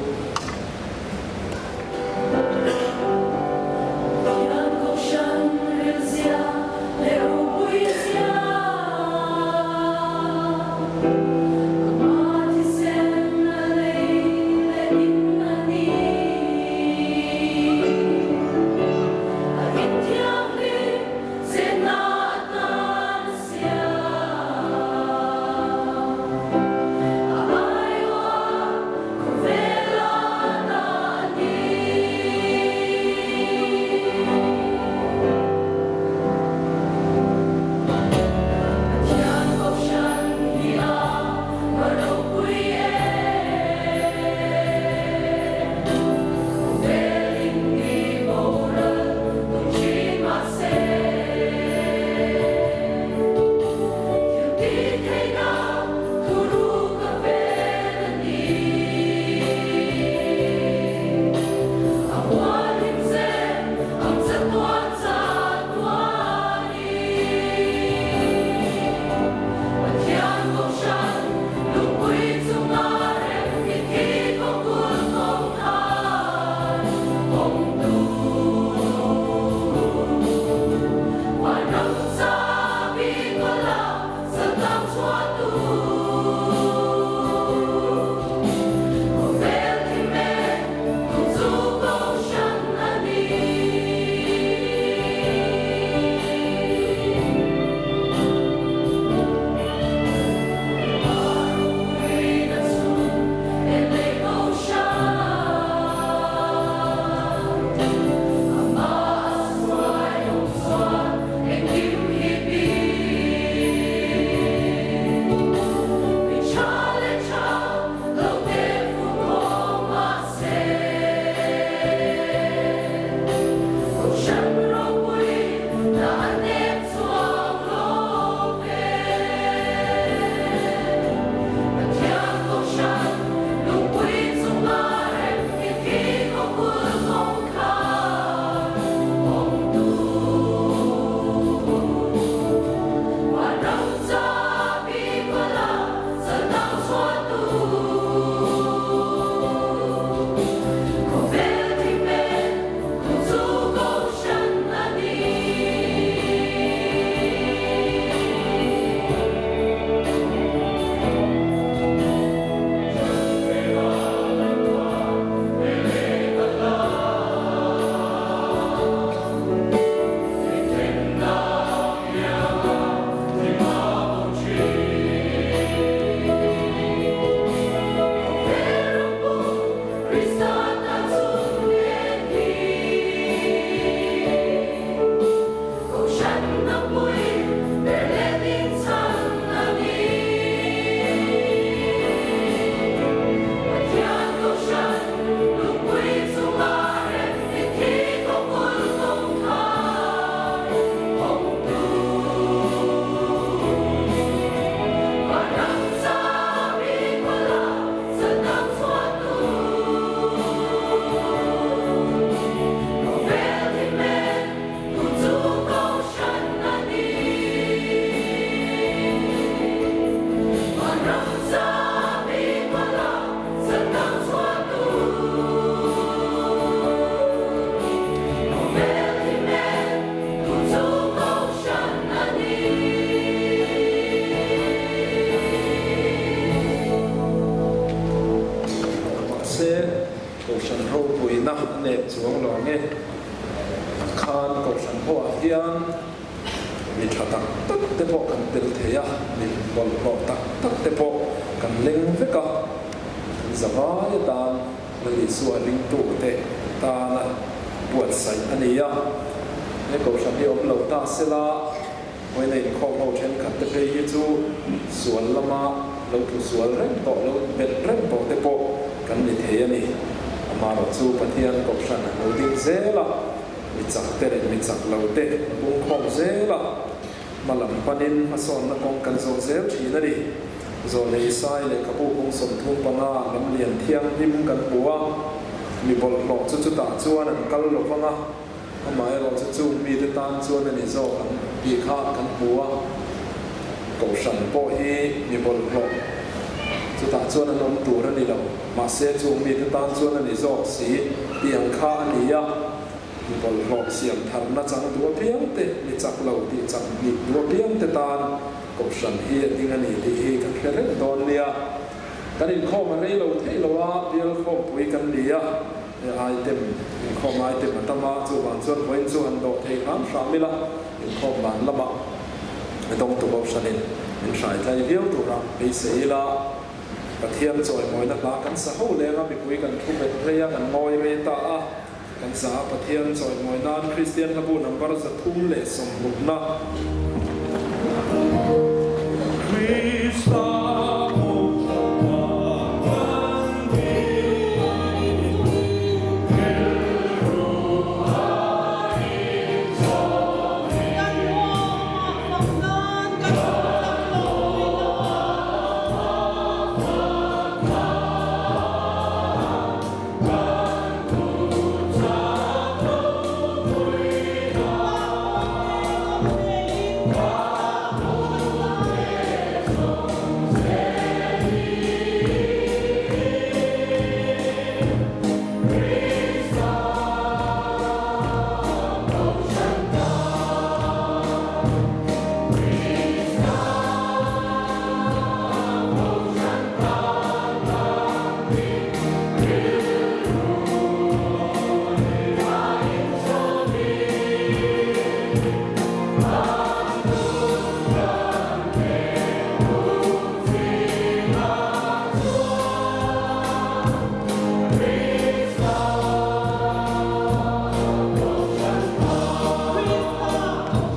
nep chuang lo ang e. Khan kohhran ho ah hian mi tha tak tak te pawh kan tel thei a, mi bawlhhlawh tak tak te pawh kan leng vek a, kan zavai atan Lal Isua ringtute tana buatsaih a ni a. He kohhran hi awm lo ta sela, Vawiina inkhawm ho thenkhat te phei hi chu sual lama lo tlu sual reng tawh, lo bet reng tawh te pawh kan ni thei a ni. Amaherawh chu Pathian kohhran a lo ding zel a, mi chak te leh mi chak lo te a pungkhawm zel a, hma lam panin hmasawnna kawng kan zawh zel thin a ni. Zawlei Sai lehkhabu kawng 35 lamlian thianghlim kan hmu a, mi bawlhhlawh chu chutah chuan an kal lo vang a, Amaherawhchu chung mite tan chuan a ni zawk ang tih kha kan hmu a, Kohhran pawh hi mi bawlhhlawh chutah chuan an awm tur a ni lo, mahse chung mite tan chuan a ni zawk si tih ang kha a ni a, mi bawlhhlawh siam tharna chang duh apiangte, mi chak lo tih chak nih duh apiangte tan Kohhran hi a ding a ni tih hi kan hre reng dawn nia. Kan inkhawm a rei lo theih lo a, bial khawmpui kan ni a. He item, inkhawm item a tam a, chuvang chuan vawiin chu han dawh thei hram hram ila, inkhawm dan lamah a dawngtu Kohhranin min hrai tlai viau tura beisei ila, Pathian chawimawina hla kan sa ho leng a, mipui kan thu bet rei a, kan ngawi rei ta a, kan sa a, Pathian chawimawi nan Kristian hlabu number 360na. Krista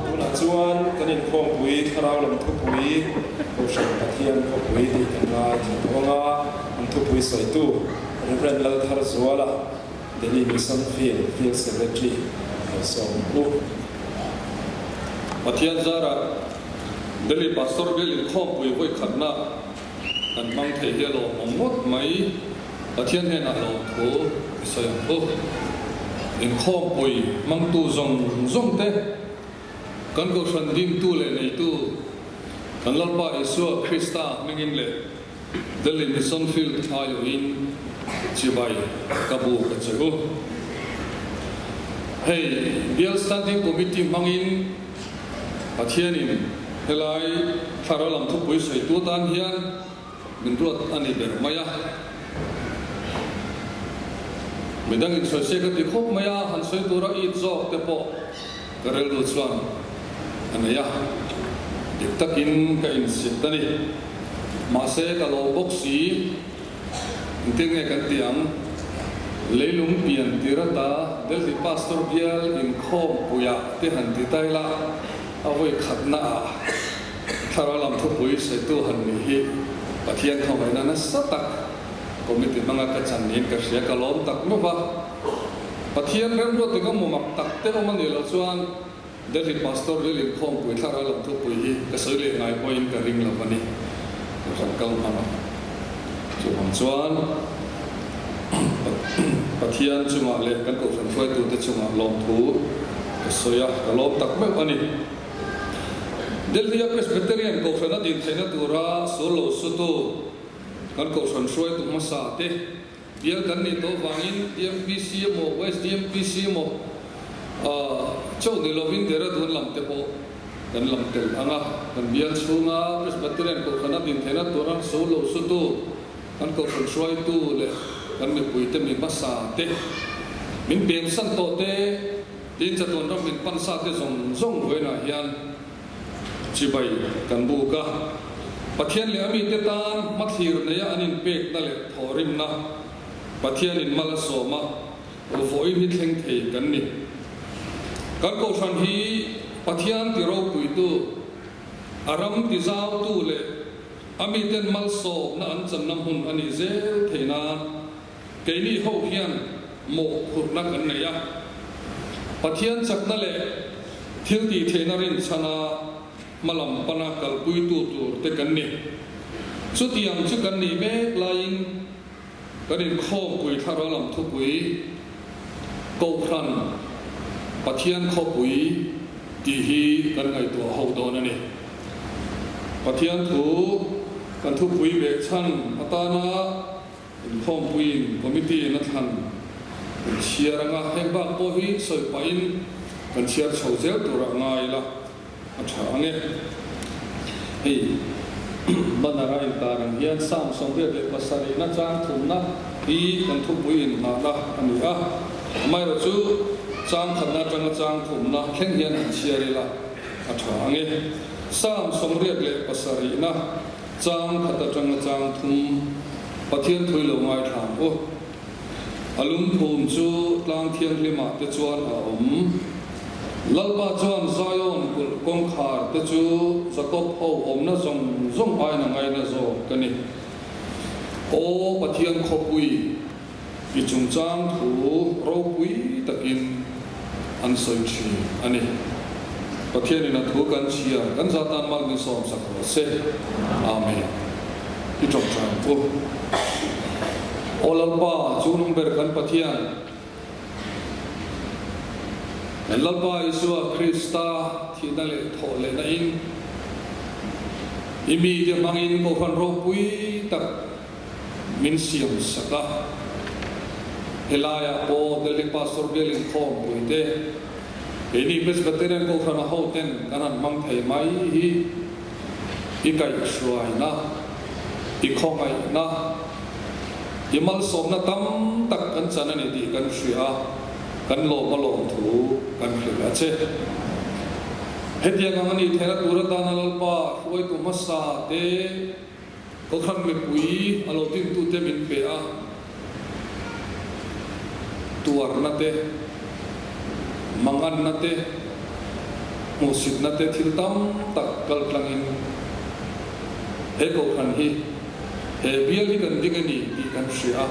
Tunah chuan kan inkhawmpui thlarau lam thupui Kohhran Pathian khawpui tih kan ngaithla tawh ang a, an thupui sawitu Rev. Laltharzuala, Delhi Mission Field, Field Secretary, lo sawm u. Pathian zarah Delhi Pastor Bial inkhawmpui vawi khatna kan hmang thei hi a lawmawm ngawt mai. Pathian hnenah lawmthu i sawi ang u. Inkhawmpui hmangtu zawng zawng te, kan Kohhran dingtu leh neitu kan Lalpa Isua Krista hmingin leh Delhi Mission Field aiawhin chibai ka bu ka che u. Hei Bial Standing Committee hmangin Pathianin helai thlarau lam thupui sawitu atan hian min ruat a ni ber mai a. Midangin sawi se ka ti khawp mai a, han sawi tura it zawk te pawh ka rilru chuan a nei a, dik takin ka insit a ni. Mahse, ka lo bawk si, engtin nge kan tih ang? Leilung pian tir ata Delhi Pastor bial inkhawm puiah te han ti ta ila, a vawi khatna ah thlarau lam thupui sawitu han nih hi Pathian khawngaihna nasa tak committee hmanga ka chan niin ka hria, ka lawm tak meuh va. Pathian remruat eng emaw mak tak te awm a nih loh chuan, Delhi Pastor Lil inkhawmpui thlarau lam thupui hi ka sawi leh ngai pawhin ka ring lo a ni. Kohhran kal hmang a. Chuvang chuan Pathian chungah leh kan kohhran hruaitute chungah lawmthu ka sawi a, ka lawm tak meuh a ni. Delhi-a Presbyterian kohhran a din theihna tura sual lo sutu kan kohhran hruaitu hmasa te Bial kan nih tawh vangin DMPC emaw West DMPC emaw chauh ni lovin Dehradun lam te pawh kan lam tel ang a, kan bial chhunga Presbyterian Kohhran a din theihna tur ang so lo sutu, kan Kohhran hruaitu leh kan mipuite mi hmasa te. Min pemsan tawh te, tin chatuan ram min pan sa te zawng zawng vawiinah hian chibai kan buk a. Pathian leh a mite tan hmathlir neia an inpekna leh thawhrimna Pathianin mal a sawm a, vawiin hi thleng thei kan ni. Kan kohhran hi Pathian ti ropuitu, a ram ti zautu leh a miten malsawmna an channa hmun a nih zel thei nan keini ho hian mawhphurhna kan nei a. Pathian chakna leh thil tih theihna rinchhana hmalam pana kalpuitu tur te kan ni. Chutiang chu kan nih mek laiin kan inkhawmpui thlarau lam thupui Kohhran Pathian khawpui tih hi kan ngaihtuah ho dawn a ni. Pathian thu kan thupui beh chhan atana inkhawmpuiin committee in a thlan kan chhiar anga heng bak pawh hi sawi pahin kan chhiar chho zel turah ngai ila a tha ang e. Hei banner a intar ang hian Psalm 77 na chang thumna hi kan thupui inngahna a ni a, amaherawhchu chang khatna atanga chang thumna thleng hian han chhiar ila a tha ang e. Psalm 77 na chang khat atanga chang thum Pathian thui lo ngaithla ang u. A lungphum chu tlang thianghlimah te chuan a awm. Lalpa chuan Zion kulh kawngkhar te chu Jakob ho awmna zawng zawng aiin a ngaina zawk a ni. Aw Pathian khawpui, i chungchang thu ropui takin an sawi thin a ni. Pathianin a thu kan chhia kan za tan mal min sawmsak rawh se. Amen. I tawngtai ang u. Aw Lalpa, chu nung ber kan Pathian, kan Lalpa Isua Krista thihna leh thawh lehna in i mite hmangin Kohhran ropui tak min siam sak a. Helaiah pawh Delhi Pastor Bial inkhawmpui te, keini Presbyterian Kohhrana hoten kan han hmang thei mai hi i kaihhruaina, i khawngaihna, i malsawmna tam tak kan chan a ni tih kan hria a, kan lawm a lawm thu kan hrilh a che. Hetiang ang a nih theihna tur atana Lalpa hruaitu hmasa te Kohhran mipui a lo dintute min pe a, tuarna te, manganna te, hmuhsitna te thil tam tak kal tlangin he Kohhran hi, he bial hi kan ding a ni tih kan hria a,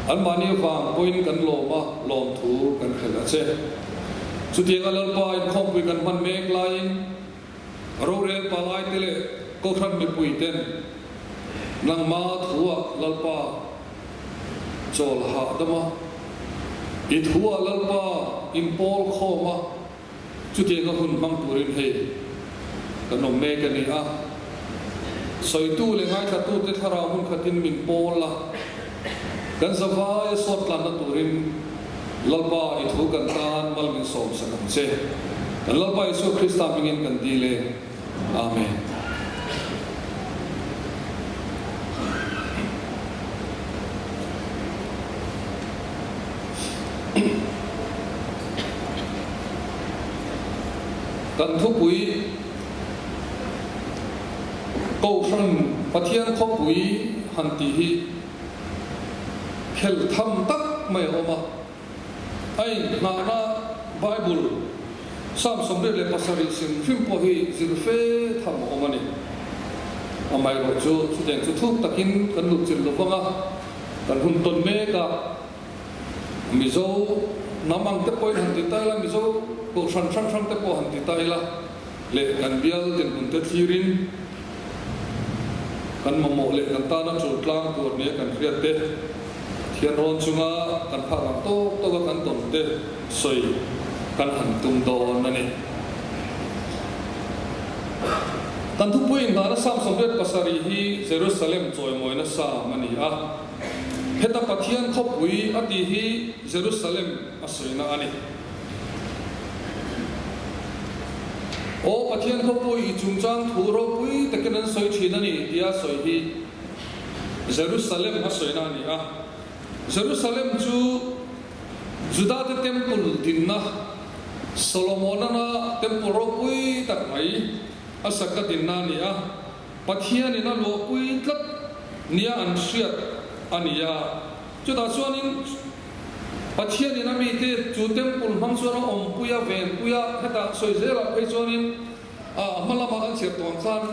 anmahni avang pawhin kan lawm a, lawmthu kan hrilh a che. Chutianga Lalpa inkhawmpui kan hman mek laiin, Rorel palaite leh Kohhran mipuiten nangma thuah Lalpa chawl hahdam a, i thuah Lalpa inpawl khawm a, chutianga hun hmang turin hei kan awm mek a ni a. Sawitu leh ngaithlatute thlarau hmun khatin min pawl a, kan zavaia sawt tlanna turin Lalpa i thu kan tan mal min sawm sak ang che. Kan Lalpa Isua Krista hmingin kan dil e. Amen. Kan thupui Kohhran Pathian khawpui han tih hi Khel tham tak mai a awm a, a inhnahna Bible Psalm 77 hrim hrim pawh hi zir fe tham a awm a ni. Amaherawh chu chutiang chu thuk takin kan lut chilh lo vang a, kan hun tawn mek a, Mizo hnam ang te pawhin han ti ta ila, Mizo kohhran hrang hrang te pawh han ti ta ila leh kan bial dinhmun te thlirin, Kan mamawh leh kan tana tul tlang tur nia kan hriat te, Pathian rawn chunga kan phak ang tawk tawka kan tawn te sawi kan han tum dawn a ni. Kan thupui inngahna Psalm 77 hi Jerusalem chawimawina Psalm a ni a. Heta Pathian khawpui a tih hi Jerusalem a sawina a ni. Aw Pathian khawpui i chungchang thu ropui takin an sawi thin a ni tia sawi hi Jerusalem a sawina a ni a. Jerusalem chu Judate Temple dinna, Solomon-ana Temple ropui tak mai a saka dinna a ni a, Pathianin a luahpui tlat nia an hriat a ni a. Chutah chuanin Pathianin a mite chu Temple hmang chuan a awmpui a, venpui a, hetah sawi zelah phei chuanin a hma lama kan chhiar tawh ang khan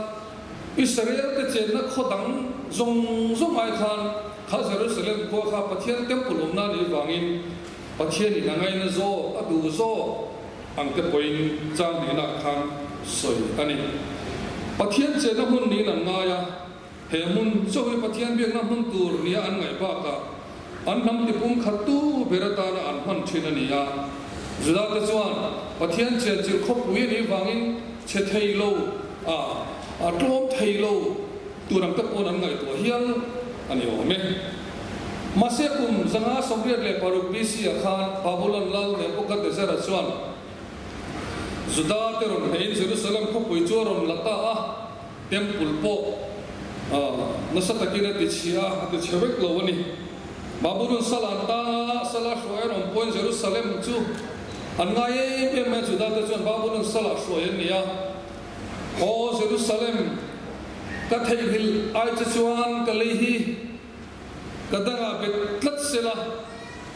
Israel-te chenna khaw dang zawng zawng ai khan kha Jerusalem khua kha Pathian Temple awmna a nih vangin Pathianin a ngaina zawk, a duh zawk ang te pawhin chang hnihna khan sawi a ni. Pathian chenna hmun niin an ngai a, he hmun chaw hi Pathian biakna hmun tur nia an ngaih bakah an hnam tipum khattu ber atana an hman thin a ni a. Judate chuan Pathian chenchilh khawpui a nih vangin chhe thei lo a, a tlawm thei lo tur ang te pawn an ngaihtuah hial a ni awm e. Mahse kum 586 BC ah khan Babulon lal Nebuchadnezzar-a chuan Juda te rawn hnehin Jerusalem khawpui chu a rawn la ta a, Temple pawh nasa takin a ti chhia a, a ti chhe vek lo a ni. Babulon sal an tang a, sala hruai an awm pawhin Jerusalem chu an ngai em em mai a, Juda te chuan Babulon salah hruai an ni a. Aw Jerusalem, ka theihnghilh ai che chuan ka lei hi ka dangah bet tlat sela,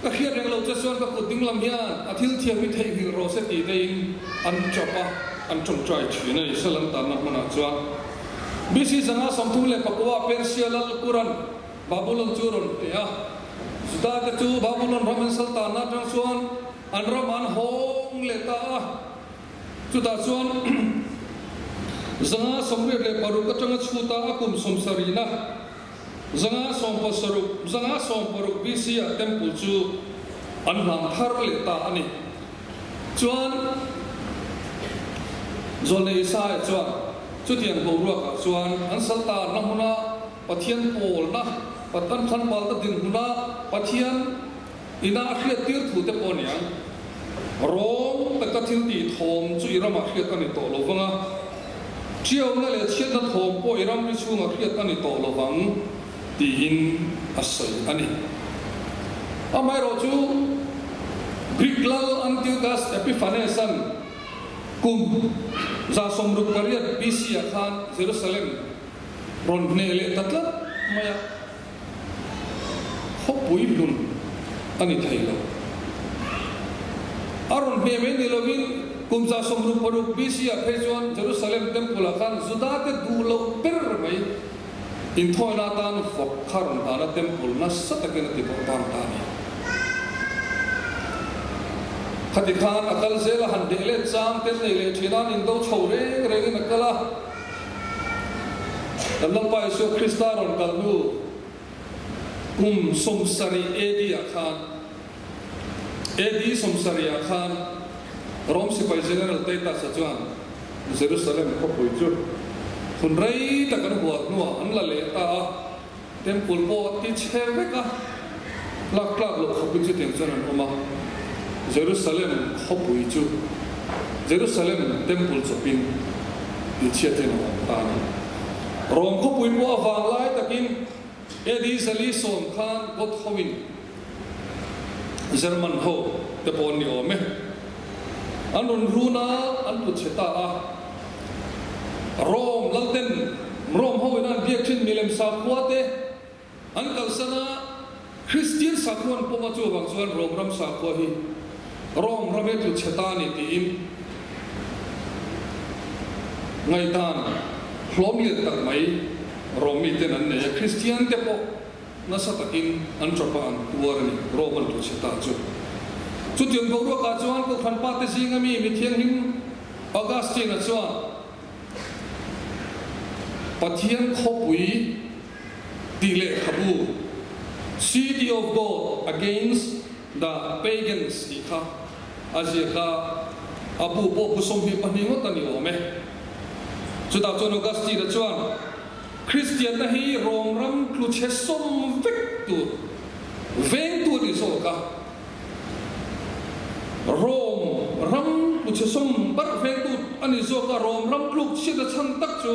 ka hriat reng lo che chuan ka kut dinglam hian a thil thiam hi theihnghilh rawh se tih teiin an chawp a, an tawngtai thin a ni. Sal an tanna hmunah chuan BC 534 Persia lal Kuran Babulon chu a rawn pe a, Juda te chu Babulon ram an sal tanna atang chuan an ram an hawng leh ta a. Chutah chuan 586 atanga chhuta a kum sawmsarihna, 570, 560 BC ah temple chu an hlang thar leh ta a ni. Chuan Zawlnei Isaiah chuan chutiang boruakah chuan an sal tarna hmuna Pathian pawlna, an thlanpalna dinhmuna Pathian Ina a hriattir thu te pawh a ni ang. Rawng taka thil tih thawm chu i ramah hriat a ni tawh lo vang a, ṭiauna leh chhiatna thawm pawh i ramri chhungah hriat a ni tawh lo vang tiin a sawi a ni. Amaherawhchu, Greek lal Antiochus Epiphanes-a'n kum 168 BC-ah khan Jerusalem rawn hneh leh ta tlat mai a. Khawpui hlun a ni thei lo. A rawn hmeh mai ni lovin kum 166 BC ah phei chuan Jerusalem Temple ah khan Judate duh loh ber mai inthawina atan vawk kha rawn hlan a, Temple nasa takin a ti bawk bang ta a ni. Khati khan a kal zel a, han hneh let chang te nei leh thin a, an indo chho reng rengin a kal a. Kan Lalpa Isua Krista rawn kal hnu kum 70 AD ah khan, AD 70 ah khan Rom sipai General Titus-a chuan Jerusalem khawpui chu hun rei tak an hual hnuah an la leh ta a, Temple pawh a ti chhe vek a, lak tlak loh khawpin chutiang chuan an awm a, Jerusalem khawpui chu Jerusalem Temple chawpin ti chhiatin a awm ta a ni. Rom khawpui pawh a vang lai takin AD 410 khan Goth hoin German ho te pawh an ni awm e, an rawn run a, an tlu chhe ta a. Rome lalten Rome ho ina an biak thin milem sakhua te an kalsan a, Kristian sakhua an pawm a, chuvang chuan Rome ram sakhua hi Rome ram he tlu chhe ta a ni tiin ngaihdan hlawm lian tak mai Rome miten an nei a, Kristian te pawh nasa takin an tap a, an tuar a ni, Rome an tlu chhe ta chu. Chutiang boruakah chuan Kohhran pa te zinga mi mithianghlim Augustine-a chuan Pathian khawpui tih lehkhabu City of God Against the Pagans tih kha a ziak a, a bu pawh bu 22 ngawt a ni awm e. Chutah chuan Augustine-a chuan Kristianna hi Rom ram tlu chhe sawm vek tur vengtu a ni zawk a. Rome ram tlu chhe sawm barh vengtu a ni zawk a, Rome ram tluk chhiat a chhan tak chu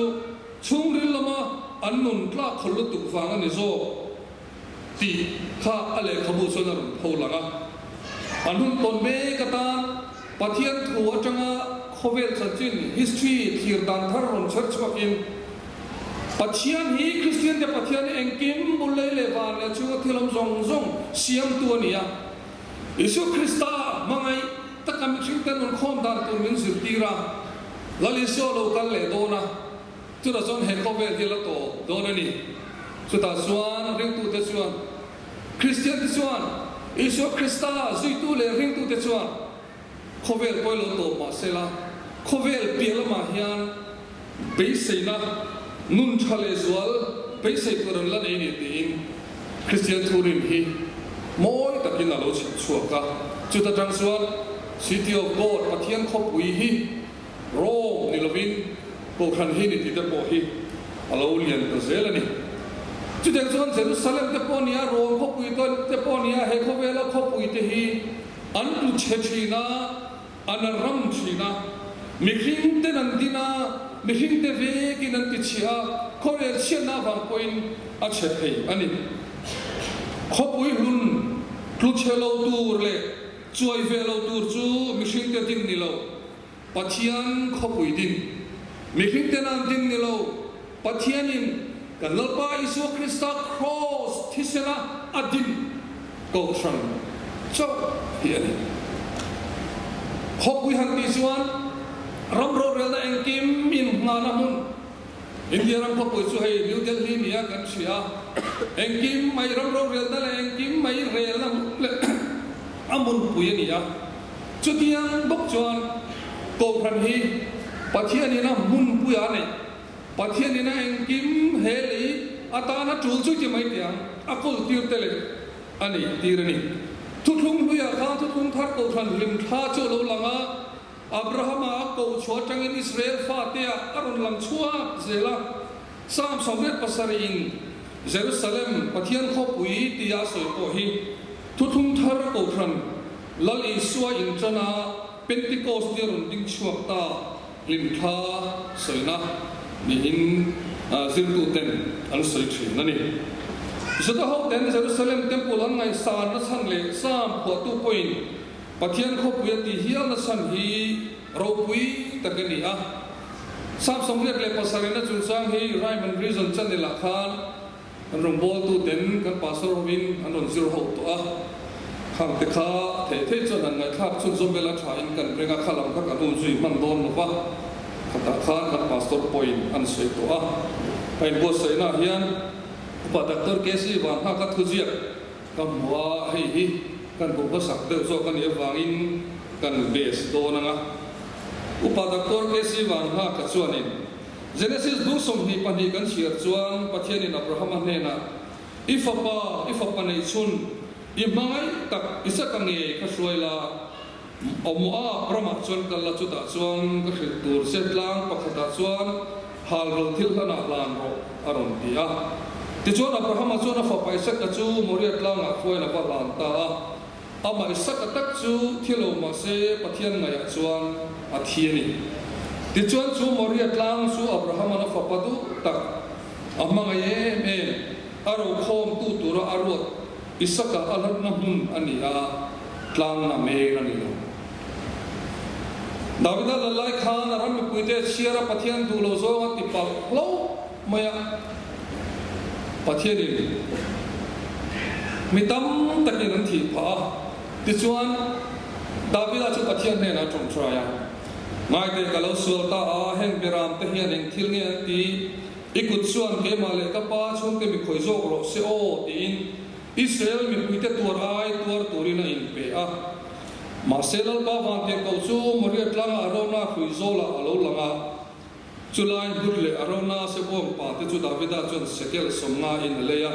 chhungril lama an nun tlak khawl lutuk vang a ni zawk tih kha a lehkhabu chuan a rawn pho lang a. An hun tawn mek atan Pathian thu atanga khawvel chanchin, history, thlir dan thar rawn chher chhuakin, Pathian hi Kristiante Pathian engkim bul lei leh van leh chhunga thil awm zawng zawng siamtu a ni a. Isua Krista hmangaih taka mihringte nun khawm dan tur min zirtir a, Lal Isua lo kal leh dawn a, chutah chuan he khawvel hi la tawp dawn a ni. Chutah chuan ringtute chuan, Kristiante chuan, Isua Krista zuitu leh ringtute chuan khawvel pawi lo tawp mah sela, khawvel piah lamah hian beiseina nun tha leh zual beisei tur an la nei ni tiin Kristian thurin hi mawi takin a lo chhip chhuak a. Chuta tang chuan City of God, Pathian khawpui hi Rome ni lovin Kohhran hi ni tih te pawh hi a lo lian ta zel a ni. Chutiang chuan Jerusalem te pawh nia, Rome khawpui te pawh nia, he khawvela khawpui te hi an tlu chhe thin a, an ram thin a, mihring ten an din a, mihring te vekin an ti chhia a, khawvel chhiatna avang pawhin a chhe thei a ni. Khawpui hlun tlu chhe lo tur leh chuai ve lo tur chu mihring te din ni lo, Pathian khawpui din, mihring ten an din ni lo, Pathianin kan Lalpa Isua Krista Kraws thisena a din Kohhran chauh hi a ni. Khawpui han tih chuan ram rorelna engkim inngahna hmun, India ram khawpui chu hei New Delhi nia kan hria, engkim mai ram rorelna leh engkim mai relna hmun leh a hmunpui a ni a. Chutiang bawk chuan Kohhran hi Pathianin a hmunpui a neih, Pathianin a engkim he lei atana tul chu ti mai tiang a kawl tir te leh a neih tir a ni. Thuthlung hluiah khan thuthlung thar Kohhran hlim thla chu a lo lang a, Abrahama a koh chhuah atangin Israel fateah a rawn lang chhuak zel a, Psalm 87 in Jerusalem Pathian khawpui tia a sawi pawh hi thuthlung thar Kohhran Lal Isua inṭana Pentecost ni a rawn ding chhuak ta hlimthla sawina niin zirtuten an sawi ṭhin a ni. Juda hoten Jerusalem Temple an ngaihsan nachhan leh Psalm phuahtu pawhin Pathian khawpui a tih hial nachhan hi ropui tak a ni a. Psalm 87 chungchang hi Rhyme and Reason channel-ah khan Kan rawngbawltu ten kan pastor hovin an rawn zir ho tawh a, khang te kha theih theih chuan han ngaihthlak chhunzawm vel a tha in kan ring a, kha lam kha kan um zui hman dawn lo va, khatah khan kan pastor pawhin an sawi tawh a. Ka inbuatsaihna ah hian Upa Doctor KC Vanhaka thuziak ka hmu a, hei hi kan hmuh hmasak deuh zawk a nih avangin kan base dawn ang a. Upa Doctor KC Vanhaka chuanin Genesis bung 22 kan chhiar chuan Pathianin Abrahama hnenah, I fapa, i fapa neih chhun, i hmangaih tak Isaka ngei kha hruai la, Moab ramah chuan kal la, chutah chuan ka hrilh tur che tlang pakhatah chuan halral thil hlanah hlan rawh, a rawn ti a. Tichuan Abrahama chuan a fapa Isaka chu Moria tlangah hruain a va hlan ta a. Amah Isaka tak chu thi lo mah se Pathian ngaihah chuan a thi a ni. Tichuan chu Moria tlang chu Abrahama'n a fapa duh tak, a hmangaih em em, a rokhawmtu tura a ruat Isaka a hlatna hmun a ni a, tlang na meng a ni lo. Davida lal lai khan a ram mipuite chhiara Pathian duh lo zawng a ti palh hlauh mai a. Pathianin mi tam takin an thih phah a, tichuan Davida chu Pathian hnenah a tawngtai a, Ngaite ka lo sual ta a, heng biram te hian eng thil nge an ti? I kut chuan keimah leh ka pa chhungte mi khawi zawk rawh se aw, tiin Israel mipuite tuar ai tuar turin a inpe a. Mahse Lalpa vantirhkoh chu Moria tlanga Arona hrui zawlah a lo lang a. Chulai hmun leh Arauna Sebawng pa te chu Davida chuan sekel 50 in a lei a.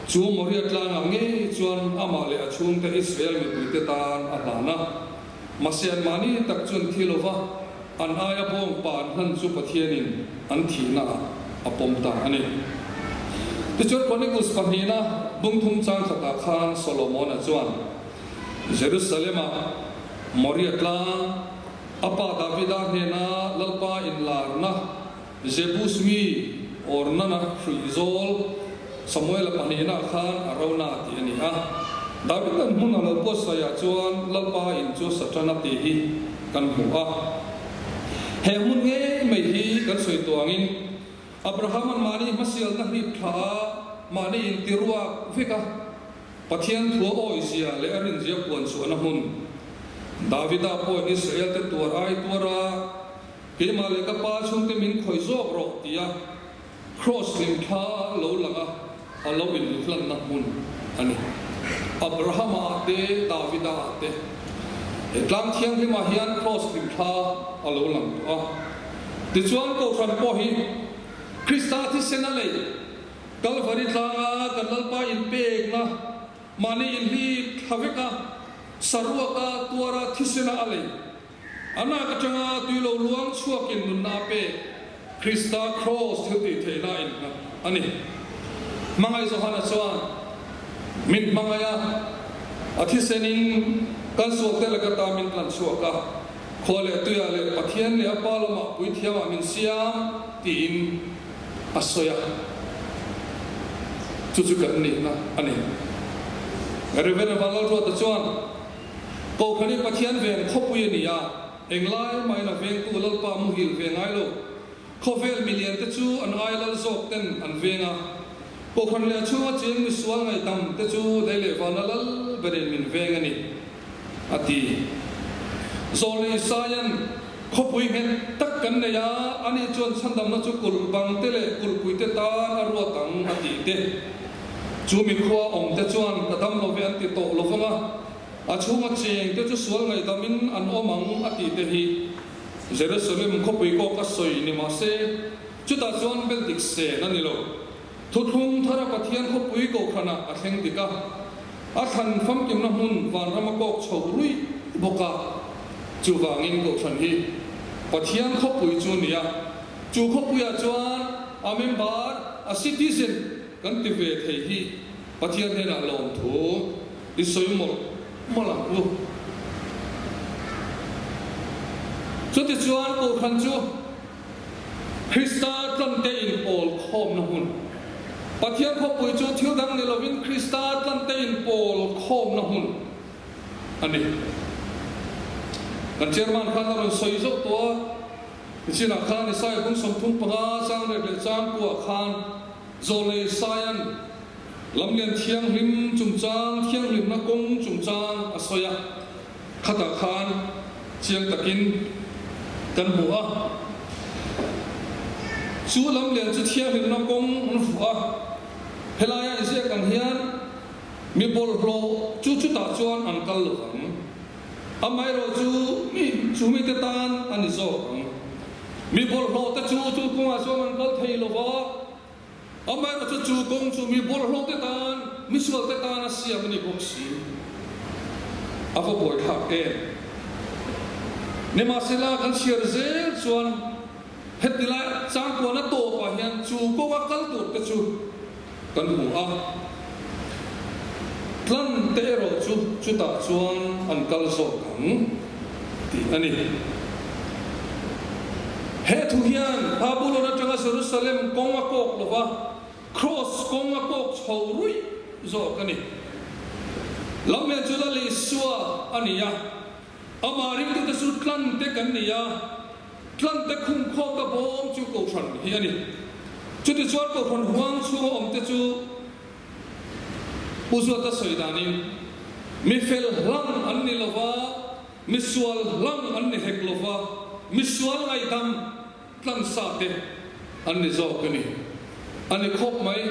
Chu Moria tlangah ngei chuan amah leh a chhungte Israel mipuite tan a hlan a. Mahse anmahni tak chuan thi lova an aia bawng pa an hlan chu Pathianin an thihna ah a pawm ta a ni. Tichuan Chronicles pahnihna bungthum chang khatah khan Solomona chuan Jerusalem-ah Moria tlang, A pa Davida hnena Lalpa inlarna Jebus mi Ornana hruih zawl Samuela pahnihna khan a rona tih a ni a. Davida'n hmun a lo buatsaihah chuan Lalpa in chu Satana tih hi kan hmu a. He hmun ngei mai hi kan sawi tuangin Abrahama'n mahni hmasialna hlip thla a, mahni intiruak vek a, Pathian thua awizia leh a rinzia puan chhuahna hmun. Davida pawhin Israel-te tuar ai tuar a, Keimah leh ka pa chhungte min khawih zawk rawh tia Kraws hlimthla lo lang a, a lo inhlanna hmun a ni. Abrahama-ah te, Davida-ah te. He tlang thianghlimah hian Kraws hlimthla a lo lang tawh a. Tichuan Kohhran pawh hi Krista thisen a lei Kalvari tlanga kan Lalpa inpekna mahni inhlip thla vek a, saruaka tuara thisena a lei. A nak atanga tui lo luang chhuakin nunna a pek, Krista Kraws thil tih theihna a innghat a ni. Hmangaih Johana chuan, Min hmangaih a, a thisenin kan sualte laka ta min tlan chhuak a, khua leh tuiah leh Pathian leh a Pa lamah puithiamah min siam, tiin a sawi a. Chu chu kan nihna a ni. Reverend Vanlalruata chuan, Kohhran hi Pathian ven khawpui a ni a, englai mahin a vengtu Lalpa muhil ve ngai lo. Khawvel milian te chu an ai lal zawk ten an veng a. Kohhran leh a chhunga cheng misual ngaihdam te chu lei leh vana lal berin min veng a ni, a ti. Zawlnei Isaia'n khawpui nghet tak kan nei a, ani chuan chhandamna chu kulh bang te leh kulhpui te tan a ruat ang, a tih te. Chu mikhua awm te chuan ka dam lo ve an ti tawh lo vang a, a chhunga cheng te chu sual ngaihdamin an awm ang a tih te hi Jerusalem khawpui kawk a sawi ni mah se, chutah chuan bel dik sen a ni lo. Thuthlung thara Pathian khawpui kohhranah a thleng dik a, a thlan famkimna hmun vanram a kawk chho ruih bawk a. Chuvangin kohhran hi Pathian khawpui chu a ni a, chu khawpuiah chuan a member, a citizen, Kan ti ve thei hi Pathian hnenah lawmthu i sawi mawlh mawlh ang u. Chutichuan Kohhran chu Krista tlante inpawl khawmna hmun, Pathian khawpui chu thil dang ni lovin Krista tlante inpawl khawmna hmun a ni. Kan Chairman khan a rawn sawi zauh tawh a, nichinah khan Isaiah bung 35 chang rek leh chang kuah khan, Zawlei Saian lamlian thianghlim chungchang thianghlimna kawng chungchang a sawi a, khatah khan chiang takin kan hmu a. Chu lamlian chu thianghlimna kawng an vuah a, helaia inziak ang hian mi bawlhhlawh chu chutah chuan an kal lo vang. Amaherawh chu mi chu mite tan a ni zawk ang. Mi bawlhhlawh te chu chu kawngah chuan an kal thei lo va, amaherawh chu chu kawng chu mi bawlhhlawh te tan, mi sual te tan a siam a ni bawk si. A va buaithlak em! Nimahsela kan chhiar zel chuan heti lai changkuana tawpah hian chu kawnga kal tur te chu kan hmu a, tlan te erawh chu chutah chuan an kal zawk ang tih a ni. He thu hian Babulon atanga Jerusalem kawng a kawk lo va, Kraws kawng a kawk chho ruih zawk a ni. Lamlian chu Lal Isua a ni a, amah ringtute chu tlan te kan ni a, Tlante khum khawka bawm chu Kohhran hi a ni. Chutichuan Kohhran huang chhunga awmte chu Pu Zuata sawi danin, mi fel hlang an ni lova, mi sual hlang an ni hek lova, mi sual ngaihdam tlansa te an ni zawk a ni. A ni khawp mai.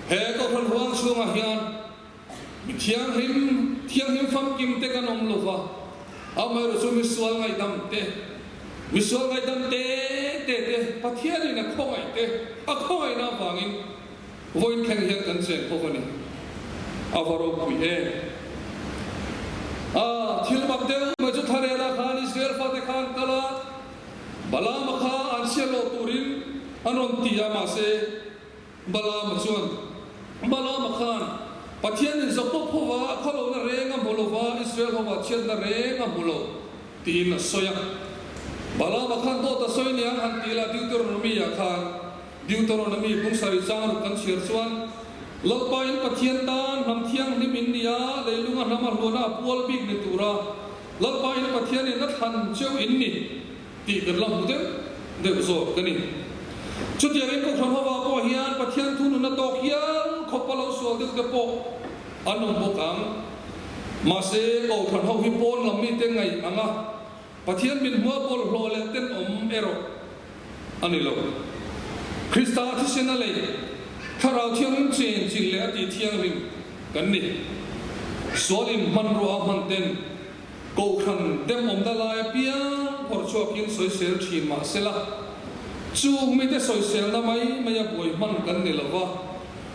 He Kohhran huang chhungah hian Mi thianghlim, thianghlim famkim te kan awm lova, amaherawh chu misual ngaihdam te, misual ngaihdam te te te Pathianin a khawngaih te, a khawngaihna avangin vawiin thleng hian kan cheng ho a ni. A va ropui em! A, thil mak deuh mai chu Thlarela khan Israel fate kha an kal a, Balaama kha an chhiat loh turin an rawn ti a, mahse, Balaama chuan, Balaama khan Pathianin Jakob hova a khawlohna reng a hmu lo va, Israel hova chhiatna reng a hmu lo, tiin a sawi a. Balaama khan dawt a sawi niang han ti la, Deuteronomy-ah khan, Deuteronomy bung sarih chang ruk kan chhiar chuan, Lalpa in Pathian tan hnam thianghlim in ni a, leilunga hnam a hluana a pual bik ni tura Lalpa in Pathian in a thlan cheu in ni tih kan la hmu deuh deuh zawk ka ni. Chutiangin Kohhran hovah pawh hian Pathian thu nuna tawk hial khawp a lo sual deuh te pawh an awm bawk ang. Mahse, Kohhran ho hi pawn lam mite ngaih ang a, Pathian min hmua bawlhhlawh leh tenawm erawh a ni lo. Krista thisen a lei, Thlarau Thianghlim chen chilh leh a tih thianghlim kan ni. Sualin hmanrua a hman ten Kohhran demawmna lai apiang phawrh chhuakin sawisel thin mah sela, chung mite sawiselna mai maia buai hman kan ni lo va,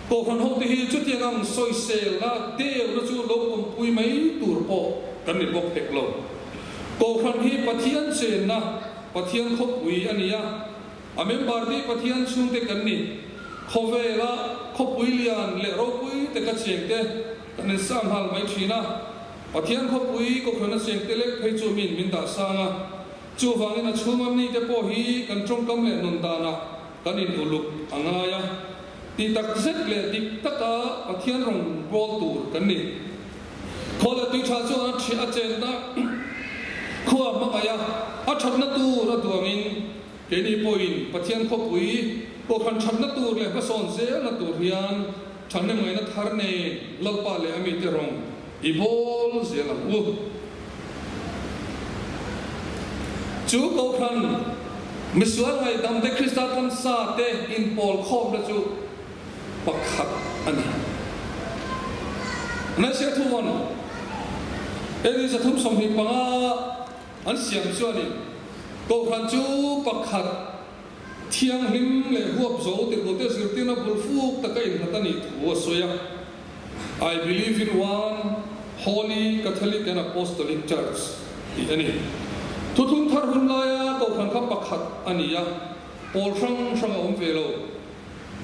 Kohhran hote hi chutiang ang sawiselna deuhna chu lo pawmpui mai tur pawh kan ni bawk hek lo. Kohhran hi Pathian chenna, Pathian khawpui a ni a, a member te Pathian chhungte kan ni. Khawvela khawpui lian leh ropui te ka cheng te kan insang nghal mai thin a, Pathian khawpui Kohhrana cheng te lek phei chu min min dah sang a, chuvangin a chhunga mite pawh hi kan tawngkam leh nun danah kan in uluk a ngai a, ti tak zet leh dik taka Pathian rawn bawl tur kan ni. Khaw leh tui tha chuan a ṭhiah a chenna khua hmangaih a, a ṭhatna tur a duangin keini pawhin Pathian khawpui Kohhran ṭhatna tur leh hmasawn zelna tur hian ṭhahnemngaihna thar nen Lalpa leh a mite rawng i bawl zel ang u. Chu Kohhran misual ngaihdamte Krista tlansa te inpawl khawmna chu pakhat a ni. Hmeichhia thuvawn AD 325 an siam chuanin Kohhran chu pakhat thianghlim leh huap zo tirhkohte zirtirna bul fuk taka innghat a nih thu a sawi a. I believe in one Holy Catholic and Apostolic Church tih a ni. Thuthlung thar hun laia Kohhran kha pakhat a ni a, pawl hrang hrang a awm ve lo.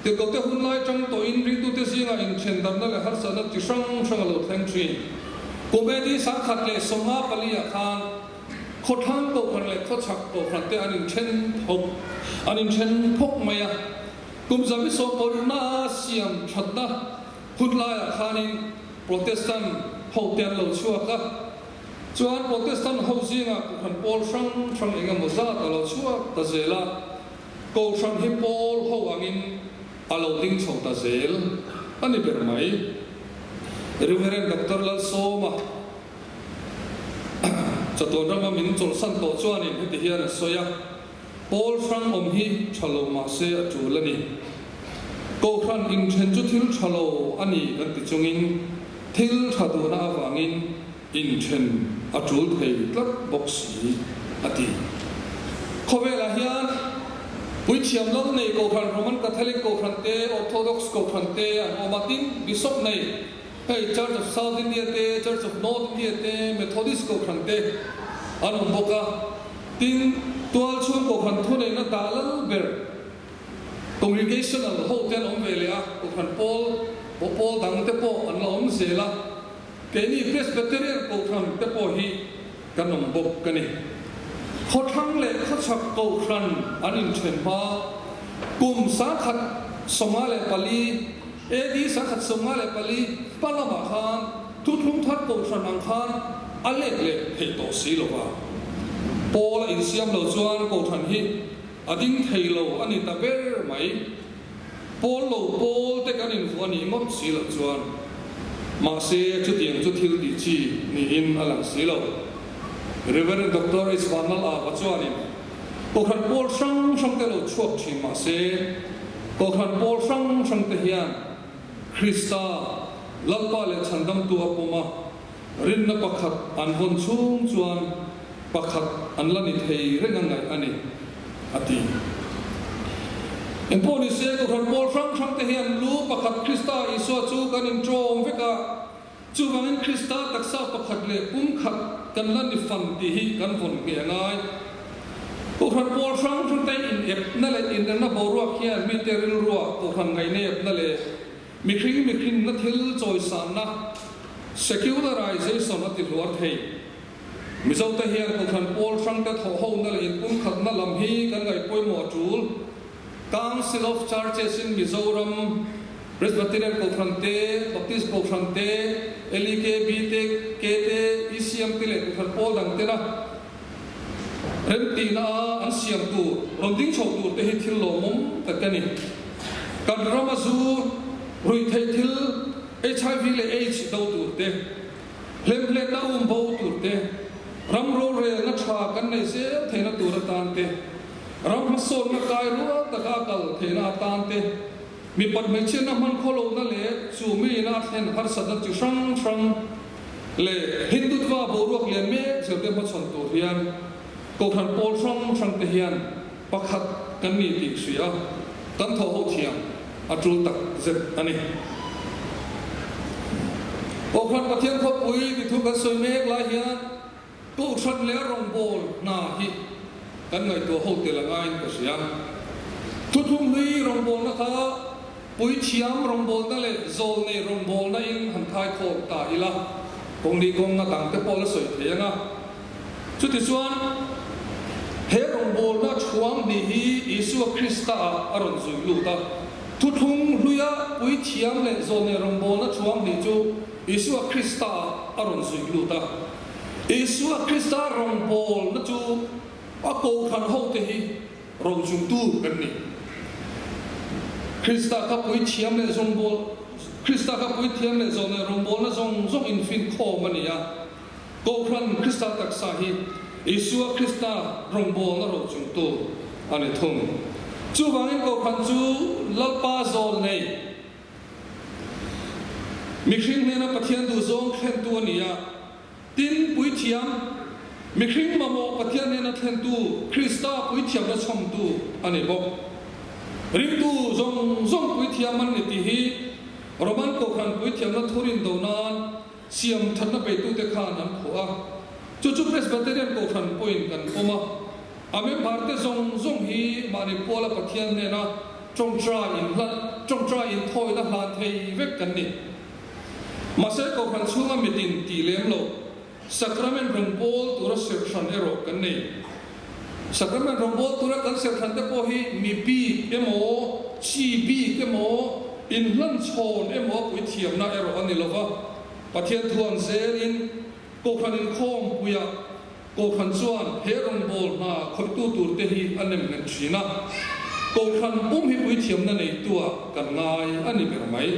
Tirhkohte hun lai tang tawhin ringtute zingah inthendarhna leh harsatna ti hrang hrang a lo thleng thin. Kum AD 1054 ah khan khawthlang kohhran leh khawchhak kohhran te an inthen phawk an inthen phawk mai a. Kum 170 a siam thatna hun laiah khanin Protestant ho te an lo chhuak a. Chuan Protestant ho zingah kohhran pawl hrang hrang eng emaw zat a lo chhuak ta zel a. Kohhran hi pawl ho angin a lo ding chho ta zel a ni ber mai. Reverend Doctor Lalsawma chatuan rama min chawlhsan tawh chuanin heti hian a sawi a, Pawl hrang awm hi tha lo mah se a tul a ni. Kohhran inthen chu thil tha lo a ni kan ti chungin thil tha duhna avangin Inthen a tul thei tlat bawk si, a ti. Khawvelah hian Puithiam lal nei Kohhran, Roman Catholic Kohhran te, Orthodox Kohhran te an awm a, tin Bishop nei, hei Church of South India te, Church of North India te, Methodist Kohhran te an awm bawk a, tin tualchhung Kohhran thuneihna dah lal ber Congregational ho te an awm ve leh a, Kohhran pawl, pawl dang te pawh an la awm zel a. Keini Presbyterian Kohhran te pawh hi kan awm bawk ka ni. Khawthlang leh khawchhak Kohhran an inthen hma kum 1194 AD 1194 hma lamah khan Thuthlung Thar Kohhran ang khan a let leh theih tawh si lo va. Paul a insiam lo chuan Kohhran hi a ding thei lo a ni ta ber mai. Pawl lo pawl te kan invuah nih ngawt si loh chuan mahse chutiang chu thil tih chi niin a lang si lo. Reverend Doctor H. Vanlal Ava chuanin Kohhran pawl hrang hrang te lo chhuak thin mahse Kohhran pawl hrang hrang te hian Krista Lalpa leh Chhandamtu a pawm a, rinna pakhat an vawn chhung chuan pakhat an la ni thei reng a ngaih a ni, a ti. Engpawh ni se, Kohhran pawl hrang hrang te hian lu pakhat Krista Isua chu kan inṭawm vek a, chuvangin Krista taksa pakhat leh pum khat kan la ni fan tih hi kan vawn ngheh a ngai. Kohhran pawl hrang hrang te inepna leh inelna boruak hian mite rilruah Kohhran ngaihnepna leh Mihring mihrinna thil chawisanna, secularization, a ti hluar thei. Mizote hian Kohhran pawl hrangte thawhhona leh inpumkhatna lam hi kan ngaih pawimawh a tul. Council of Churches in Mizoram Presbyterian Kohhran te, Baptist Kohhran te, LEKB te, K te, ECM te leh Kohhran pawl dang tena remtihna a an siam tur rawn ding chho tur te hi thil lawmawm tak a ni. Kan rama zu ruih theih thil HIV leh aids do tur te, hlemhletna um bo tur te, ram rorelna tha kan neih zel theihna tur atan te, ram hmasawnna kai rual taka a kal theihna atan te, Mipat hmeichhiatna hman khawlohna leh chu miin a thlen harsatna chi hrang hrang leh Hindutva boruak lian mek zel te hmachhawn tur hian Kohhran pawl hrang hrang te hian pakhat kan ni tih hria kan thawh ho thiam a tul tak zet a ni. Kohhran Pathian khawpui ti thu kan sawi mek lai hian Kohhran leh rawngbâwl hna hi kan ngaihtuah ho tel a ngaiin ka hria. Thuthlung hlui rawngbâwlna kha puithiam rawngbâwlna leh zawlnei rawngbâwlna in han thaikhâwm ta ila, kawng lih kawng a dangte pawh la sawi thei ang a. Chutichuan, he rawngbâwlna chhuang hnih hi Isua Krista ah a rawn zui lût a. Thuthlung hluia puithiam leh zawlnei rawngbâwlna chhuang hnih chu Isua Krista ah a rawn zui lût a. Isua Krista rawngbawlna chu a kohhran hote hi rochungtu kan ni. Krista kha puithiam leh zawngbawl Krista kha puithiam leh zawhna rawngbawlna zawng zawng infinkhawm a ni a. Kohhran Krista taksa hi Isua Krista rawngbawlna rochungtu a ni thung. Chuvangin kohhran chu Lalpa zawlnei Mihring hnena Pathian duhzawng thlentu a ni a, tin, puithiam, mihring mamawh Pathian hnena thlentu, Krista puithiamna chhawmtu a ni bawk. Ringtu zawng zawng puithiam an ni tih hi Roman Kohhran puithiamna thurin do nan siam thatna beitute khan an phuah a, chu chu Presbyterian Kohhran pawhin kan pawm a. A member-te zawng zawng hi mahni puala Pathian hnena tawngtai in hlat, tawngtai in thawina hlan thei vek kan ni. Mahse Kohhran chhunga mitin tih lem lo, Sacrament rawngbâwl tura serhhran erawh kan nei. Sacrament rawngbâwl tura kan serhhran te pawh hi mi bik emaw, chi bik emaw, inhlanchhawn emaw a puithiamna erawh a ni lova, Pathian thuan zelin Kohhran inkhawmpuiah Kohhran chuan he rawngbâwl hna khawihtu turte hi a nem nghet ṭhin a, Kohhran pum hi puithiamna neitua kan ngai a ni ber mai.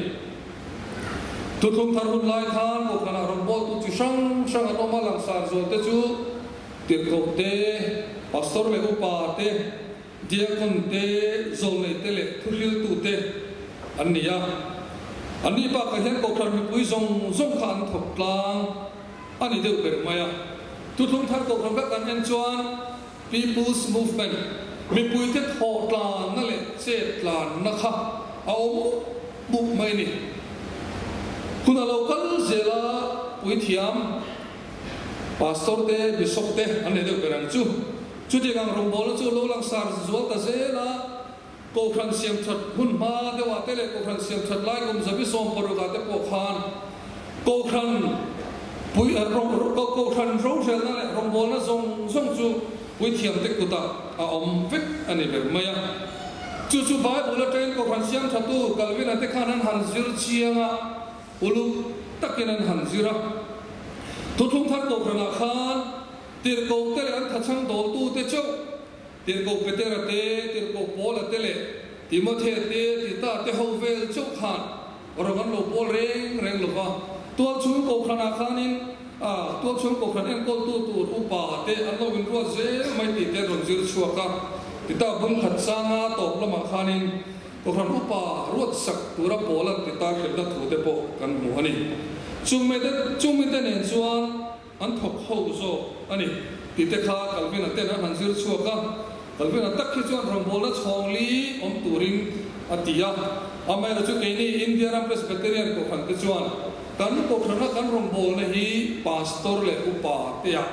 Thuthlung thar hun lai khan Kohhranah rawngbâwltu chi hrang hrang an awm a, langsar zualte chu tirhkoh te, pastor leh upa te, diakon te, zawlnei te leh thuhriltu te an ni a. Anni bakah hian Kohhran mipui zawng zawng kha an thawk tlang. A ni deuh ber mai a. Thuthlung thar kohhran kha kan en chuan People's Movement, mipuite thawh tlanna leh chet tlanna kha a awm mup mup mai ni. Hun a lo kal zel a, puithiam, Pastor te, Bishop te an nei deuh ber ang chu. Chutiang ang rawngbawlna chu lo langsar zual ta zel a, Kohhran siam that hun hma deuhah te leh Kohhran siam that lai kum zabi 16 ah te pawh khan Kohhran pui Kohhran rohrelna leh rawngbawlna zawng zawng chu puithiamte kutah a awm vek a ni ber mai a. Chu chu Bible atangin Kohhran siam thatu Calvin-a te khan an han zir chiang a, uluk takin an han zir a. Thuthlung thar Kohhranah khan tirhkohte leh an thachhang dawltute chauh Tirhkoh Petera te, Tirhkoh Paula te leh Timothea te, Tita te ho vel chauh khan rawng an lo pawl reng reng lo va. Tualchhung Kohhranah khanin a Tualchhung Kohhran enkawltu tur upa te an lo inruat zel mai tih te an rawn zir chhuak a. Tita bung khat sanga tawp lamah khanin Kohhran upa ruatsak tura Paula'n Tita hrilhna thu te pawh kan hmu a ni. Chungmite nen chuan An thawk ho zawk a ni tih te kha Calvin-a ten an han zir chhuak a. Calvin-a tak hi chuan rawngbawlna chhawng li awm turin a ti a. Amaherawhchu chu keini India ram Presbyterian Kohhran te chuan kan Kohhrana kan rawngbawlna hi Pastor leh Upa te ah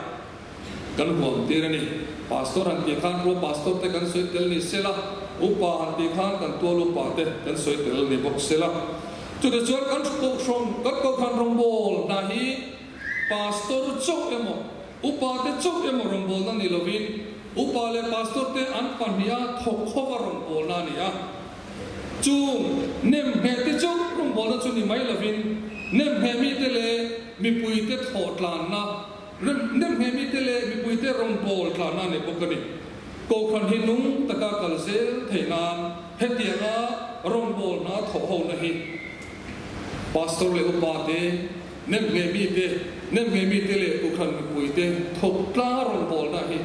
kan huam tir a ni. Pastor han tih khan Pro Pastor te kan sawi tel ni sela, Upa han tih khan kan Tual Upa te kan sawi tel ni bawk sela. Chutichuan kan Kohhran kan Kohhran rawngbawlna hi Pastor chauh emaw, Upa te chauh emaw rawngbawlna ni lovin, Upa leh Pastor te an pahniha thawk khawva rawngbawlna a ni a. Chung nem hmeh te chauh chu ni mai lovin nemngheh mite leh mipuite thawh tlanna, nemngheh mite leh mipuite rawngbâwl tlanna a ni bawk a ni. Kohhran hi nung taka kal zel theih nan hetianga rawngbâwlna thawh hona hi Pastor leh upa te, nemngheh mite, nemngheh mite leh Kohhran mipuite thawk tlanga rawngbâwlna hi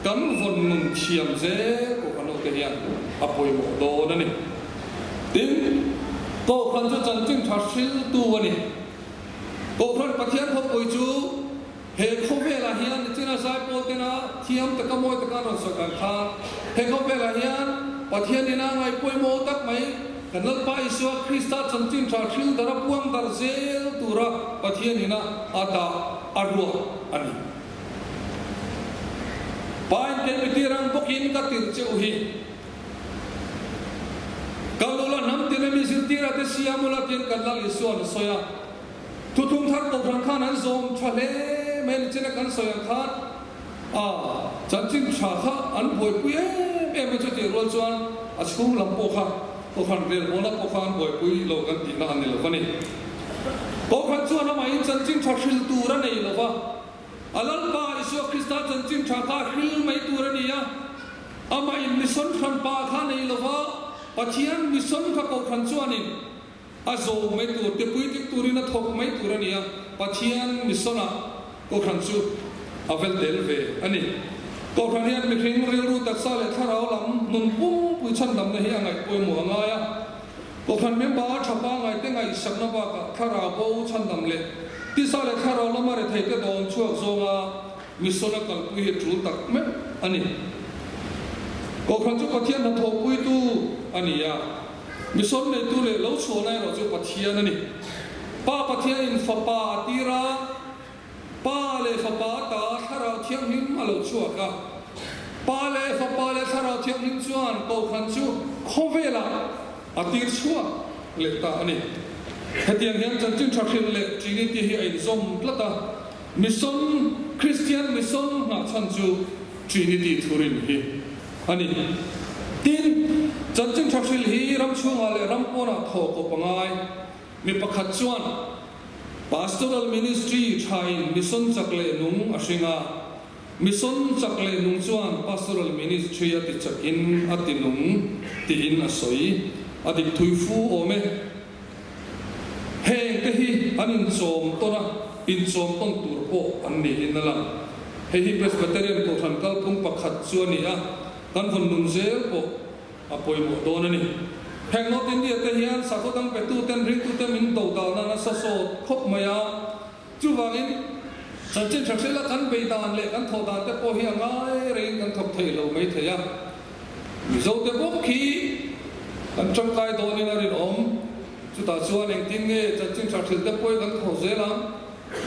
kan vawn nun thiam zel Kohhran hote hian a pawimawh dawn a ni. Tin, Kohhran chu chanchin tha hriltu a ni. Kohhran Pathian khawpui chu He khawvelah hian nichina zaipawl tena thiam taka mawi taka an rawn sawi dan khan he khawvelah hian Pathian ina ngai pawimawh tak mai kan Lalpa Isua Krista chanchin tha hril dara puang dar zel tura Pathian ina a dah a ruah a ni. Pain kei mitir ang bawkin ka tirh che u hi. Kal ula hnam tina mi zirtira te siam ula tiin kan Lal Isua an sawi a. Thuthung thar kohhran khan an zawm tha hle mai a ni china kan sawi ang khan a chanchin tha kha an buaipui em em a chutih rual chuan a chhung lam pawh kha kohhran relbawlna pawh kha an buaipui lo kan tihna a ni lo va ni. Kohhran chuan amahin chanchin tha hril tur a nei lo va, a Lalpa Isua Krista chanchin tha kha a hril mai tur a ni a, amahin mission hranpa kha a nei lo va, Pathian mission kha kohhran chuanin A zawm mai tur, tipui dik turin a thawk mai tur a ni a, Pathian mission-ah Kohhran chu a vel tel ve a ni. Kohhran hian mihring rilru taksa leh thlarau lam nun pumpui chhandamna hi a ngaih pawimawh a ngai a. Kohhran member a tha pangngai te ngaihsakna bakah thlarau bo chhandam leh tisa leh thlarau lama retheite dawn chhuak zawnga mission a kalpui hi tul tak meuh a ni. Kohhran chu Pathian hnathawhpuitu a ni a. Mission neitu leh lo chhuahna erawh chu Pathian a ni. Pa Pathianin Fapa a tir a, Pa leh Fapa ata Thlarau Thianghlim a lo chhuak a. Pa leh Fapa leh Thlarau Thianghlim chuan Kohhran chu khawvelah a tir chhuak leh ta a ni. Hetiang hian Chanchin Tha Hrilh leh Trinity hi a inzawm tlat a, Mission, Kristian Mission nghahchhan chu Trinity thurin hi a ni. Tin, chanchin tha hrilh hi ram chhungah leh ram pawnah thawh kawp a ngai. Mi pakhat chuan Pastoral Ministry thain mission chak leh nung a hring a, mission chak leh nung chuan Pastoral Ministry a ti chakin a ti nung tiin a sawi. A dik thui fu awm e. Heng te hi an inchawm tawn a, inchawm tawn tur pawh an niin a lang. Hei hi Presbyterian Kohhran kalphung pakhat chu a ni a, kan vawn nun zel pawh a pawimawh dawn a ni. Heng North India te hian sakhaw dang petuten ringtute min do dal nan a sa sawt khawp mai a, chuvangin chanchin tha hrela kan bei dan leh kan thawh dan te pawh hi a ngai rengin kan thawk thei lo mai thei a. Mizote bawk khi kan tangkai dawnin a rinawm. Chutah chuan engtin nge chanchin tha hrilh te pawhin kan thawh zel ang?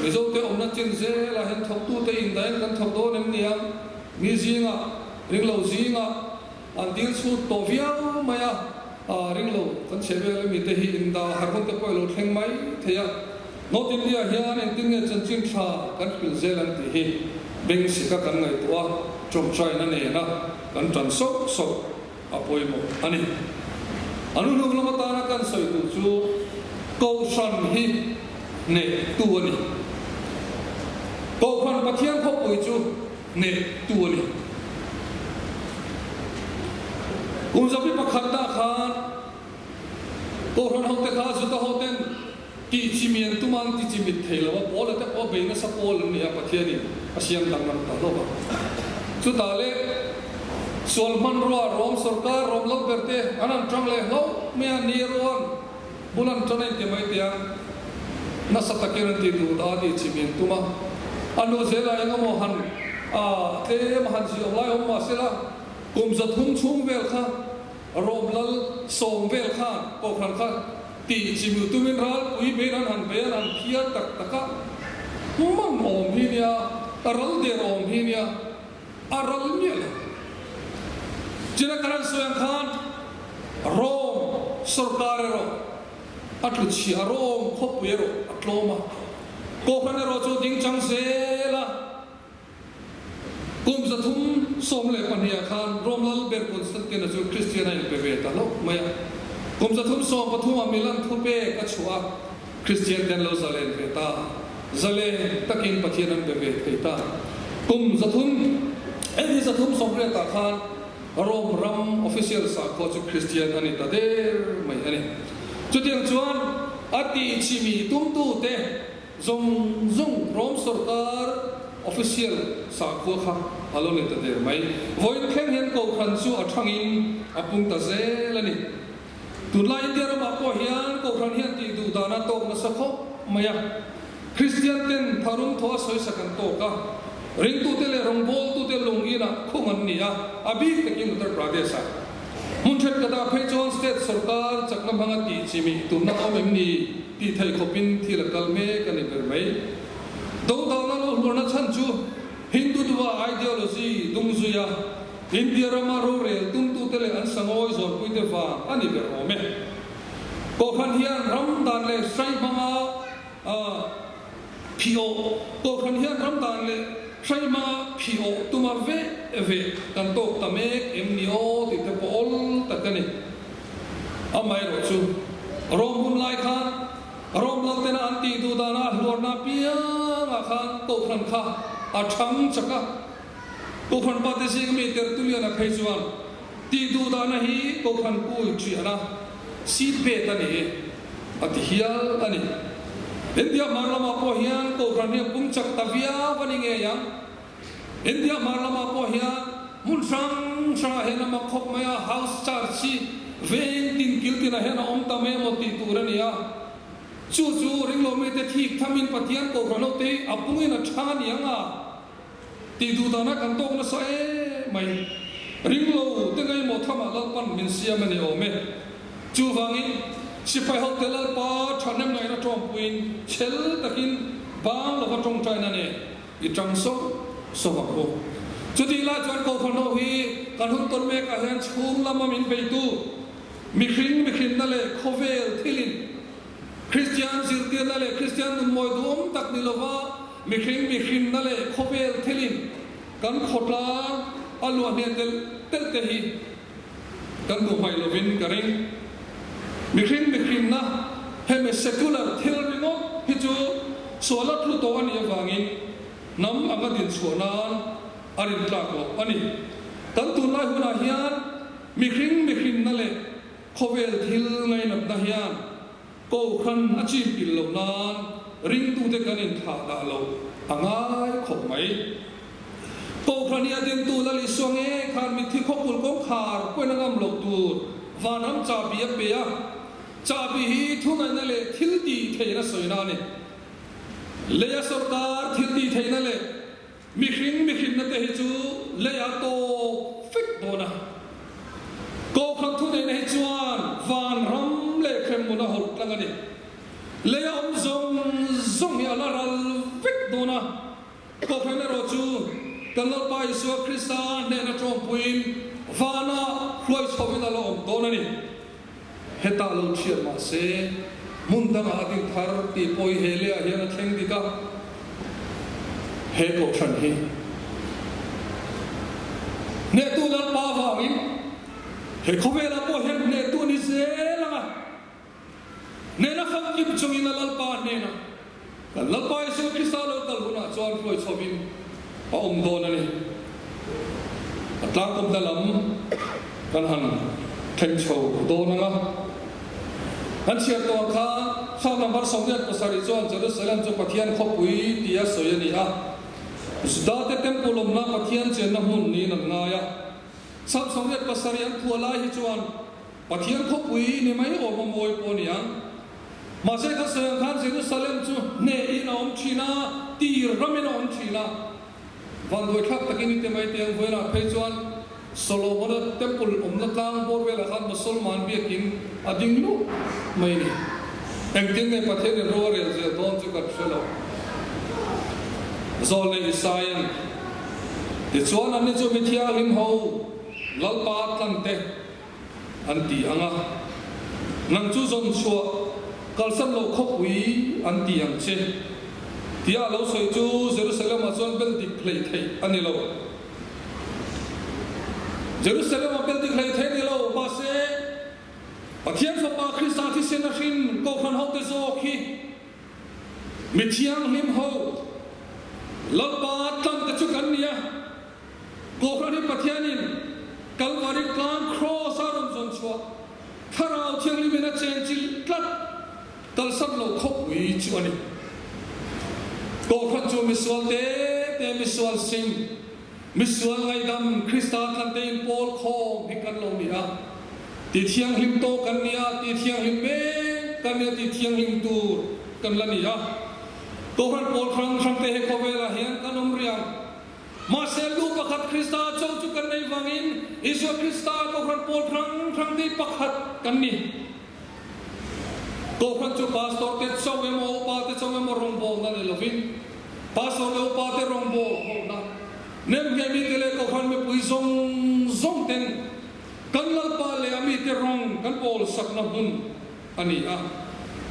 Mizote awmna chin zelah hian thawktute indahin kan thawk dawn em niang? Mi zingah, ringlo zingah an dil chhut tawh viau mai a, ringlo kan chhe vel ami te hi indah har hun te pawh i lo thleng mai thei a. North India hian engtin nge chanchin tha kan hrilh zel ang tih hi beng sika kan ngaihtuah a, tawngtaina nena kan tan sauh sauh a pawimawh a ni. A nu hlum lam atana kan sawi tur chu Kohhran hi hnehtu a ni. Kohhran Pathian khawpui chu hnehtu a ni. Kum zabi pakhatna khan Kohhran hote kha Juda hoten Tih chimian tuman ti chimit thei lo a, Paula te pawh bei nasa pawl an ni a, Pathianin a siam danglam ta hlawk a. Chutah leh sual hmanrua Rom sorkar rawm lo ber te an han tang leh hlauh mai a, Neroan bul an tan a inti mai teh ang, nasa takin an ti duh ta a tih chimian tum a. A nu zelah eng emaw han a tlem a han zih awm lai awm mah sela, kum 300 chhung vel kha Rom lal sawm vel khan kohhran kha tih chimil tumin ralpui bein an han bei an han phiar tak tak a, mang awm hi nia, ral der awm hi nia, a ral miah lo. China kan han sawi ang khan Rom sorkar erawh a tlu chhia a, Rom khawpui erawh a tlawm a, kohhran erawh chu ding chang zel a. Kum 312 ah khan Rom lal ber Constantine-a chu Kristian a inpe ve ta hlauh mai a. Kum 313 ah Milan thupek a chhuah a, Kristian te an lo zalen ve ta. Zalen takin Pathian an be ve thei ta. Kum 300 AD 380 ah khan Rome ram official sakhua chu Kristian a ni ta der mai a ni. Chutiang chuan a tihchimi tumtute zawng zawng Rome sorkar official sakhua kha a lo ni ta der mai. Vawiin thleng hian Kohhran chu a thangin a pung ta zel a ni. Tunlai India ramah pawh hian Kohhran hian tih duh dan a tawk nasa khawp mai a. Kristian ten tharum thaw a sawisak an tawk a, ringtute leh rawngbawltute lung inah khung an ni a, a bik takin Uttar Pradesh-ah. Hmun thenkhatah phei chuan state sorkar chakna hmanga tih chimih tumna awm em ni tih theih khawpin thil a kal mek a ni ber mai. Dodalna lo hluarna chhan chu Hindutva ideology dung zuia India rama rorel tumtute leh an sangawi zawnpuite vang a ni ber awm e. Kohhran hian ram dan leh hrai hmanga phih awh Kohhran hian ram dan leh hrai hmanga phih awh tuma veh veh kan tawk ta mek em ni aw tih te pawh awl tak a ni. Amaherawh chu Rom hun lai khan Rom laltena an tih duh dana a hluarna apiangah khan Kohhran kha a thang chak a. Kohhran pate zinga mi Tertullian-a phei chuan tih duh dahna hi Kohhran pui ṭiahna seat belt a ni e a ti hial a ni. India hmar lamah pawh hian Kohhran hi a pung chak ta viau a ni ngei ang. India hmar lamah pawh hian hmun hrang hrangah hian a mak khawp mai a, house church hi veng tin kil tinah hian a awm tam em aw tih tur a ni a. Chu chu ringlo mite thik thamin Pathian Kohhran hote hi a pungin a ṭha a ni ang a. Tih duh dana kan tawk nasa em mai. Ring lo te ngaimawh thamah Lalpan min siam a ni awm e. Chuvangin, sipai hote Lalpa thahnem ngaihna tawngpuiin chhel takin bang lova tawngtaina nen i tang sawk sawk ang u. Chutih lai chuan Kohhran ho hi kan hun tawn mekah hian chhung lama min beitu mihring mihrinna leh khawvel thilin Kristian zirtirna leh Kristian nun mawi duhawm tak ni lova mihring mihrinna leh khawvel thilin kan khawtlang a luah hnian telh telh te hi kan hmuh hmaih lovin ka ring. Mihring mihrinna hemi secular thil ringawt hi chu sual a tlu tawh a nih avangin hnam anga dinchhuah nan a rintlak loh a ni. Kan tunlai hunah hian mihring mihrinna leh Khawvel thil ngainatna hian Kohhran a chim pil loh nan ringtute kan inthlah dah loh a ngai khawp mai. Kohhran hi a dintu Lal Isua nge khan mitthi khawpul kawngkhar pawhin a ngam loh tur vanram chahbi a pe a, chahbi hi thunaihna leh thil tih theihna sawina a ni. Leia sawrkar thil tih theihna leh Mihring mihrinna te hi chu lei a tawp vek dawn a, Kohhran thuneihna hi chuan vanram leh hremhmun a hawlh tlang a ni. Lei a awm zawng zawng hi a la ral vek dawn a, Kohhran erawh chu kan Lalpa Isua Krista hnehna tawngpuiin vana hruai chhoin a la awm dawn a ni. Hetah lo thiat mah se, hmun dangah a ding thar tih pawh hi he leiah hian a thleng dik a, he kohhran hi hnehtu Lalpa avangin he khawvelah pawh hian hnehtu ni zel ang a, hnehna famkim chungin a Lalpa hnenah kan Lalpa Isua Krista lo kal hunah chuan hruai chhovin a awm dawn a ni. A tlangkawmna lam kan han thleng chho dawn ang a. Kan chhiar tawh ang khan Psalm number 77 chuan Jerusalem chu Pathian khawpui tia sawi a ni a. Judate temple awmna Pathian chenna hmun niin an ngai a. Psalm 77 an phuah lai hi chuan Pathian khawpui ni mai awm a mawi pawh a ni ang. Mahse kan sawi ang khan Jerusalem chu hnehin a awm thin a, tir ramin a awm thin a. Vanduaithlak takin i ti mai teh ang vawiinah phei chuan Solomona Temple awmna tlang bawr velah khan Mosolman biakin a ding luah mai a ni. Engtin nge Pathian in ro a rel zel dawn chu kan hre lo. Zawl leh Isaian tichuan anni chu mi thianghlim ho Lalpa tlante an ti ang a, Nang chu zawn chhuah kalsan loh khawpui an ti ang che, tia a lo sawi chu Jerusalem-ah chuan bel dik hlei theih a ni lo. Jerusalem-ah bel dik hlei theih a ni lo, mahse, Pathian Fapa Krista thisen a hrin Kohhran hote zawk hi mi thianghlim ho Lalpa tlante chu kan ni a. Kohhran hi Pathianin Kalvari tlang Kraws a rawn zawn chhuah Thlarau Thianghlimin a chenchilh tlat kalsan lo khawpui chu a ni. Kohhran chu misual te te misual sim, misual ngaihdam Krista tlante in pawl khawm hi kan lo ni a. Ti thianghlim tawh kan ni a, ti thianghlim mek kan ni a, ti thianghlim tur kan la ni a. Kohhran pawl hrang hrang te he khawvelah hian kan awm riang. Mahse, lu pakhat Krista cho chu kan nei vangin Isua Krista Kohhran pawl hrang hrang te pakhat kan ni. Kohhran chu pastor te cho emaw upa te cho emaw rawngbawlna ni lovin pastor leh upa te rawngbâwl hawhna nem nge mite leh Kohhran mipui zawng zawng ten kan Lalpa leh a mite rawng kan pawl sakna hmun a ni a.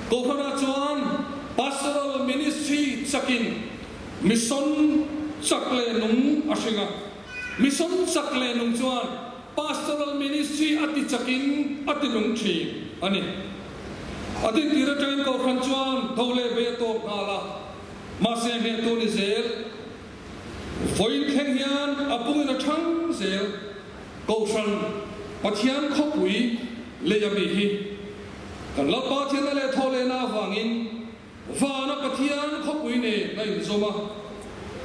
Kohhranah chuan pastoral ministry chakin Mission chak leh nung a hring a, mission chak leh nung chuan pastoral ministry a ti chakin a ti nung thin a ni. A dintir atangin Kohhran chuan tho leh ve a tawk nghal a, mahse hnehtu ni zel. Vawiin thleng hian a pungin a thang zel. Kohhran Pathian khawpui lei a mi hi kan Lalpa thianna leh thaw lehna avangin Vana Pathian khawpui nen a inzawm a,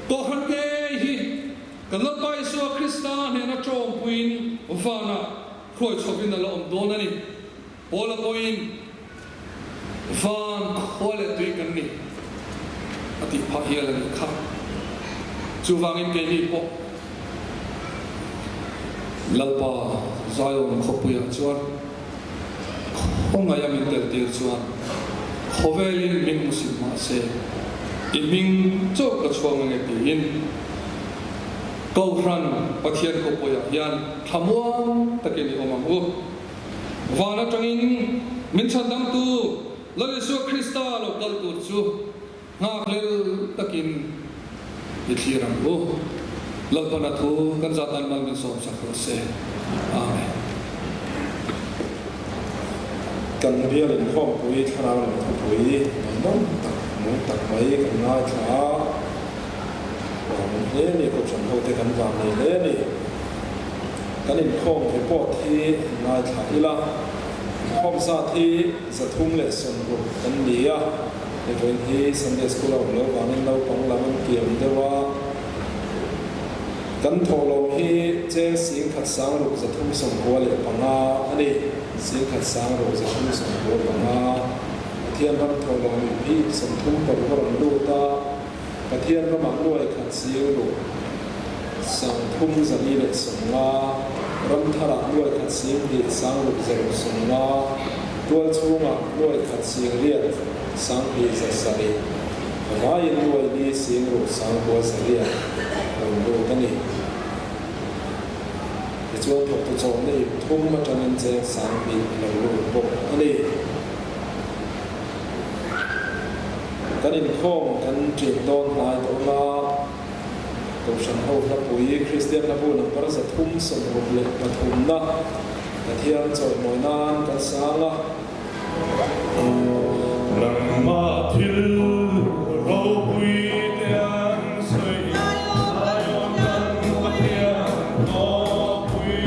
Kohhran ngei hi kan Lalpa Isua Krista hnena tawngpuiin vanah hruai chhovin a la awm dawn a ni. Paula pawhin van khua leh tui kan ni a tih phah hial a nih kha. Chuvangin keini pawh Lalpa Zion khawpuiah chuan Khawngaih a min tel tir chuan khawvelin min hmu sim mah se, i hming chauh ka chhuang ange tiin Kohhran Pathian khawpuiah hian thlamuang takin i awm ang u. Van atangin min chhandamtu Lal Isua Krista lo kal tur chu nghakhlel takin i thlir ang u. Lalpana thu kan zat an mal min sawm sak rawh se. Amen. Kan bial inkhawmpui thlarau lam thupui ngaihnawm tak nung tak mai kan ngaithla a, vang hle a ni, Kohhran hote kan vang nei hle a ni. Kan inkhawm report hi ngaithla ila, inkhawm zat hi 360 kan ni a, He vawiin hi Sunday School a awm loh vangin naupang lam an kiam deuh a. Kan thawhlawm hi cheng 16,395 a ni. 16,395. Pathian ram thawhlawm ip hi ip 36 a rawn lut a, Pathian ramah nuai khat sing ruk 3450, ram tharah nuai khat 26 690, tual chhungah nuai khat 8 2700, vaiin nuai li 6 9,800 rawn lut a ni. Tichuan thawktu chawmna ip thum atangin cheng 2000 a lo lut bawk a ni. Kan inkhawm kan ṭin dawn hnai tawh anga Kohhran ho hlapui Kristian hlabu number 363 na Pathian chawimawi nan kan sang a. Nangmah thil ropui te an sawi Zion kan Pathian khawpui.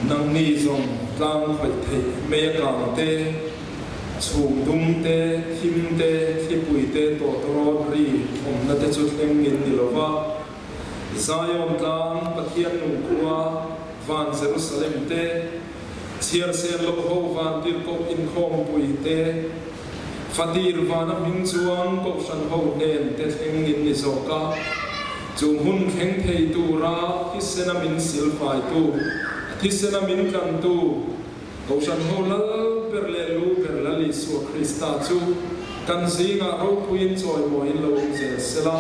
Nangni zawng tlang khawih theih mei a kang te, chhum dum te, thim te, thlipui te tawtawrawt ri awmna te chu thleng in ni lo va. Zion tlang Pathian nung khua van Jerusalem te, chhiarsen loh ho van tirhkoh inkhawmpui te, Fatir vana hming chuan Kohhran ho hnen te thleng in ni zawk a, chu hmun thleng thei tura thisena min silfaitu, a thisena min tlantu, Kohhran ho lal ber leh lu ber Lal Isua Krista chu kan zingah ropuiin chawimawiin lo awm zel sela,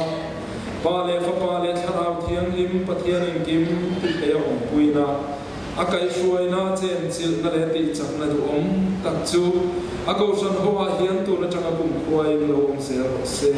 Pa leh Fapa leh Thlarau Thianghlim Pathian engkim tihleia awmpuina, A kaihhruaina chenchilhna leh tihchakna duhawm tak chu a kohhran ho ah hian tun atanga kum khuain lo awm zel rawh se.